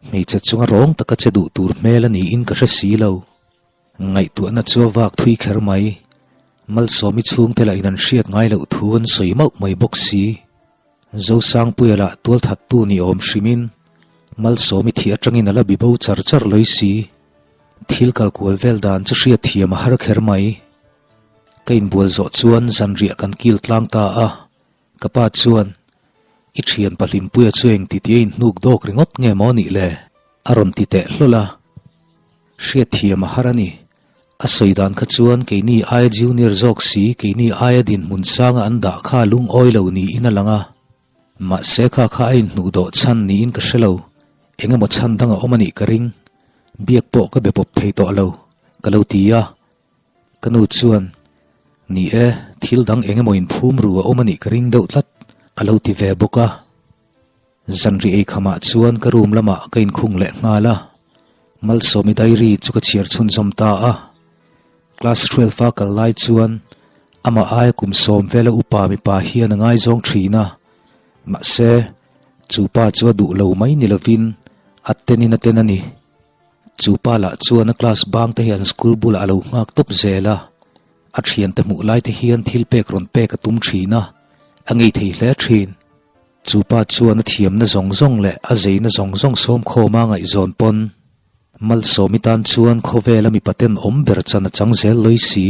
Hmeichhe chunga rawng taka che duh tur hmel a niin ka hre si lo. Ngaihtuahna chu a vak thui kher mai. Malsawmi chhungte lah in an hriat ngai loh thu an sawi mauh mai bawk si. Zosangpuia lah tualthattu ni awm hrimin Malsawmi thih atangin a la bi bo char char lawi si. Thil kalkual vel dan chu hriat thiam a har kher mai. Ka inbual zawh chuan zanriah kan kil tlang ta a. Ka pa chuan, I thian Pahlimpuia chu eng ti tia inhnuk dawk ringawt nge maw nih le? A rawn ti teh hlawl a. Hriatthiam a har a ni. A sawi dan kha chuan keini aia junior zawk si, keini aia dinhmun sanga an dah kha lungawi lo niin a lang a. Mahse kha kha a inhnuh dawh chhan niin ka hre lo. Eng emaw chhan dang a awm a nih ka ring. Biak pawh ka be pawp thei tawh lo, ka lo ti a. Ka nu chuan, Ni e, thil dang eng emaw inphum ru a awm a nih ka ring deuh tlat, a lo ti ve bawk a. Zanri eikhamah chuan ka room lamah ka inkhung leh nghal a, Malsawmi diary chu ka chhiar chhunzawm ta a. Class 12 a kal lai chuan amah aia kum sawm vela upa mipa hian a ngaizawng thin a, mahse, chu pa chu a duh lo mai ni lovin a tenin a ten a ni. Chu pa lah chuan a class bang te hi an school bulah a lo nghak tawp zel a, a thiante hmuh lai te hian thil pek rawn pek a tum thin a, a ngei thei hle thin. Chu pa chuan a thiamna zawng zawng leh a zeina zawng zawng sawmkhawma ngaihzawn pawn Malsawmi tan chuan khawvela mipa ten awm ber chan a chang zel lawi si.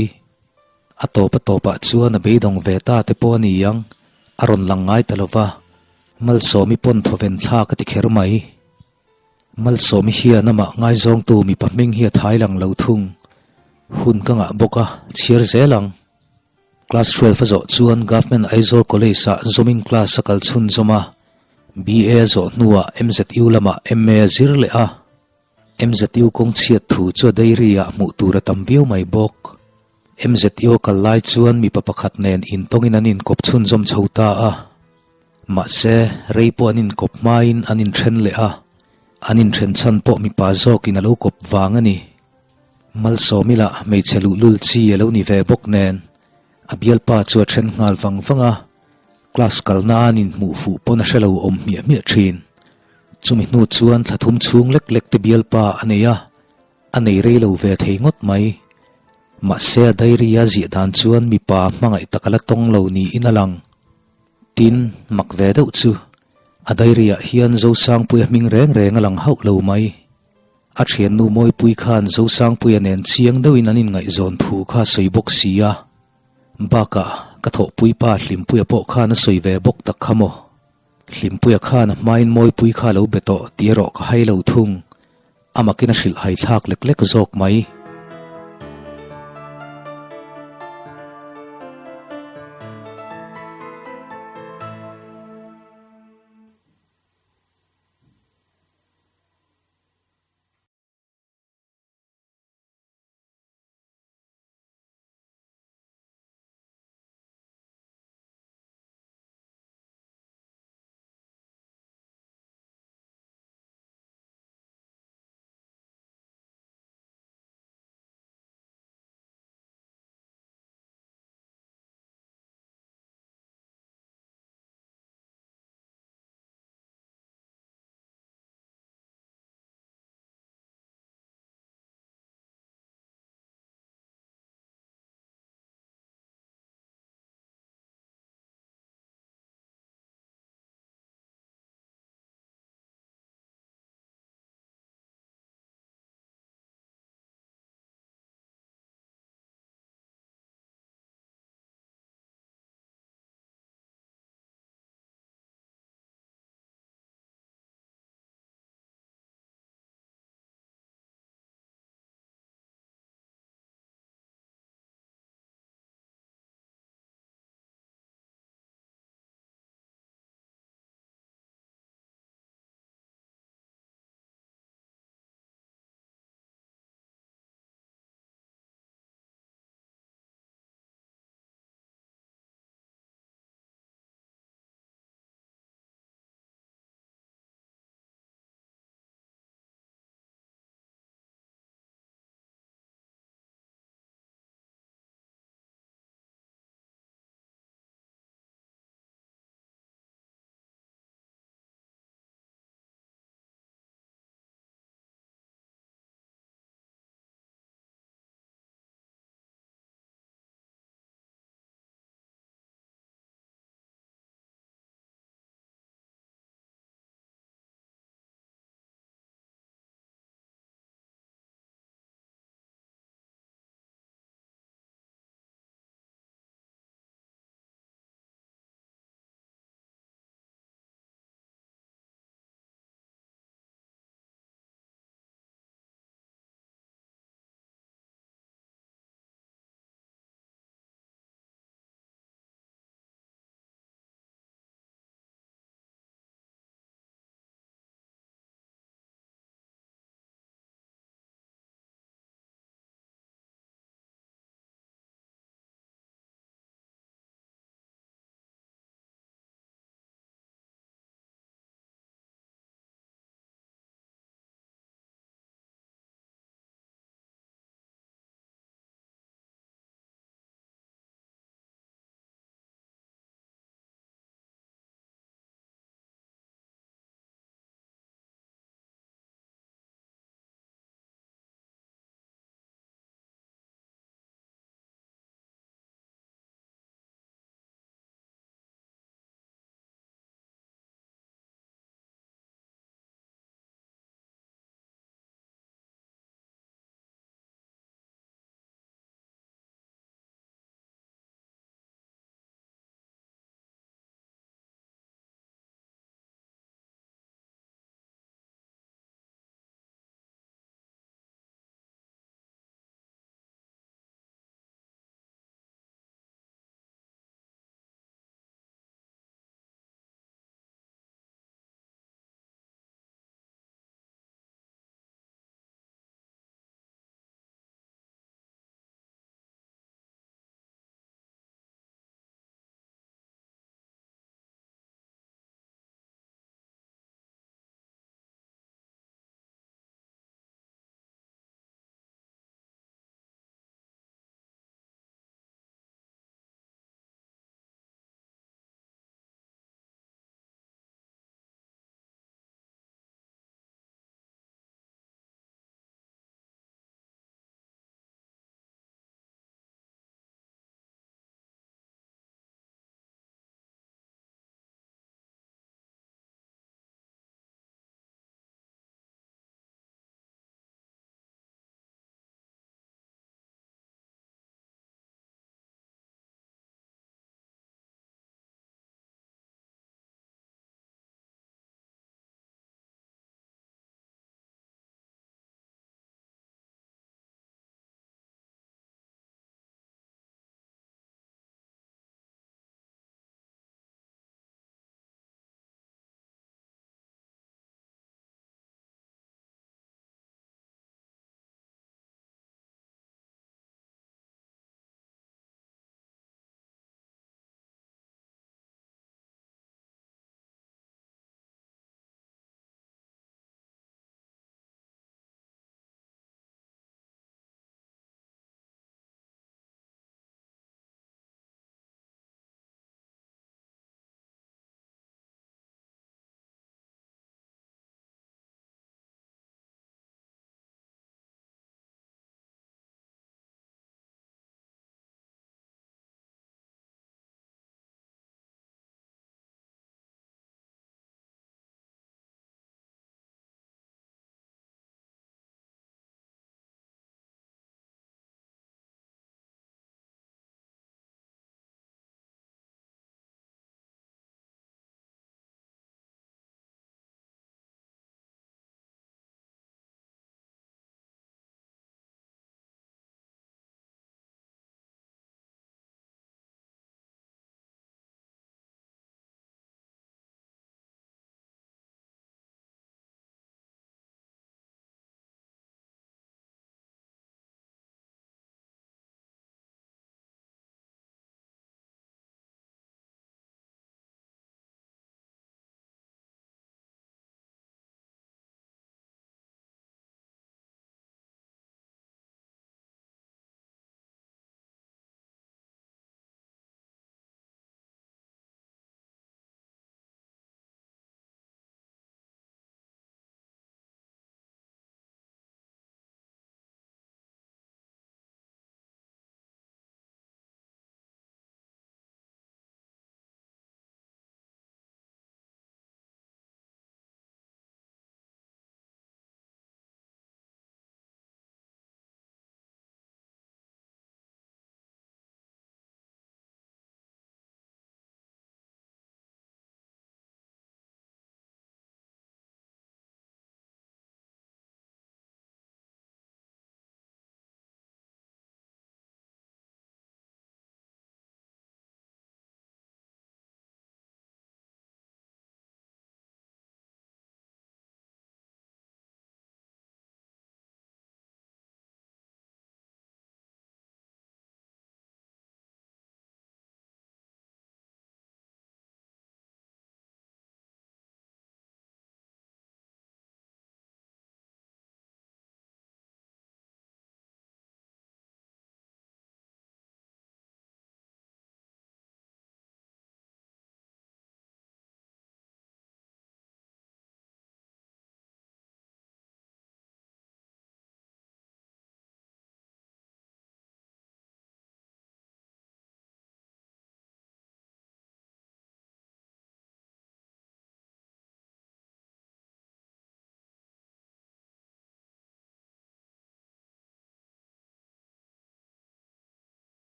A tawp a tawpah chuan a beidawng ve ta te pawh a ni ang, a rawn lang ngai ta lo va, Malsawmi pawn thawven thlak a ti kher mai. Malsawmi hian amah ngaizawngtu mipa hming hi a thai lang lo thung. Hun ka ngah bawk a, chhiar zel ang. Class 12 a zawh chuan Government Aizawl College ah zawmin class a kal chhunzawm a, BA a zawh hnuah MZU lamah MA a zir leh a. MZU kawng chhiat thu chu a diary ah hmuh tur a tam viau mai bawk. MZU a kal lai chuan mipa pakhat nen intawngin an inkawp chhunzawm chho ta a. Mahse, rei pawh an inkawp hmain an inthen leh a, an inthen chhan pawh mipa zawkin a lo kawp vang a ni. Malsawmi lah hmeichhe luhlul chi a lo ni ve bawk nen, a bialpa chu a then nghal vang vang a, class kalna an inhmuh fuh pawn a hre lo awm hmiah hmiah thin. Chumi hnu chuan thla thum chhung lek lek te bialpa a nei a, a nei rei lo ve thei ngawt mai. Mahse a diary a ziah dan chuan mipa hmangaih tak a la tawng lo niin a lang. Tin, mak ve deuh chu a diary ah hian Zosangpuia hming reng reng a lang hauh lo mai. A thiannu Mawipui khan Zosangpuia nen chiang deuhin an inngaihzawn thu kha a sawi bawk si a. Bakah, ka thawhpuipa Hlimpuia pawh khan a sawi ve bawk tak kha maw? Hlimpuia khan a hmain Mawipui kha a lo be tawh tih erawh ka hai lo thung. A makin a hrilh haithlak lek lek zawk mai.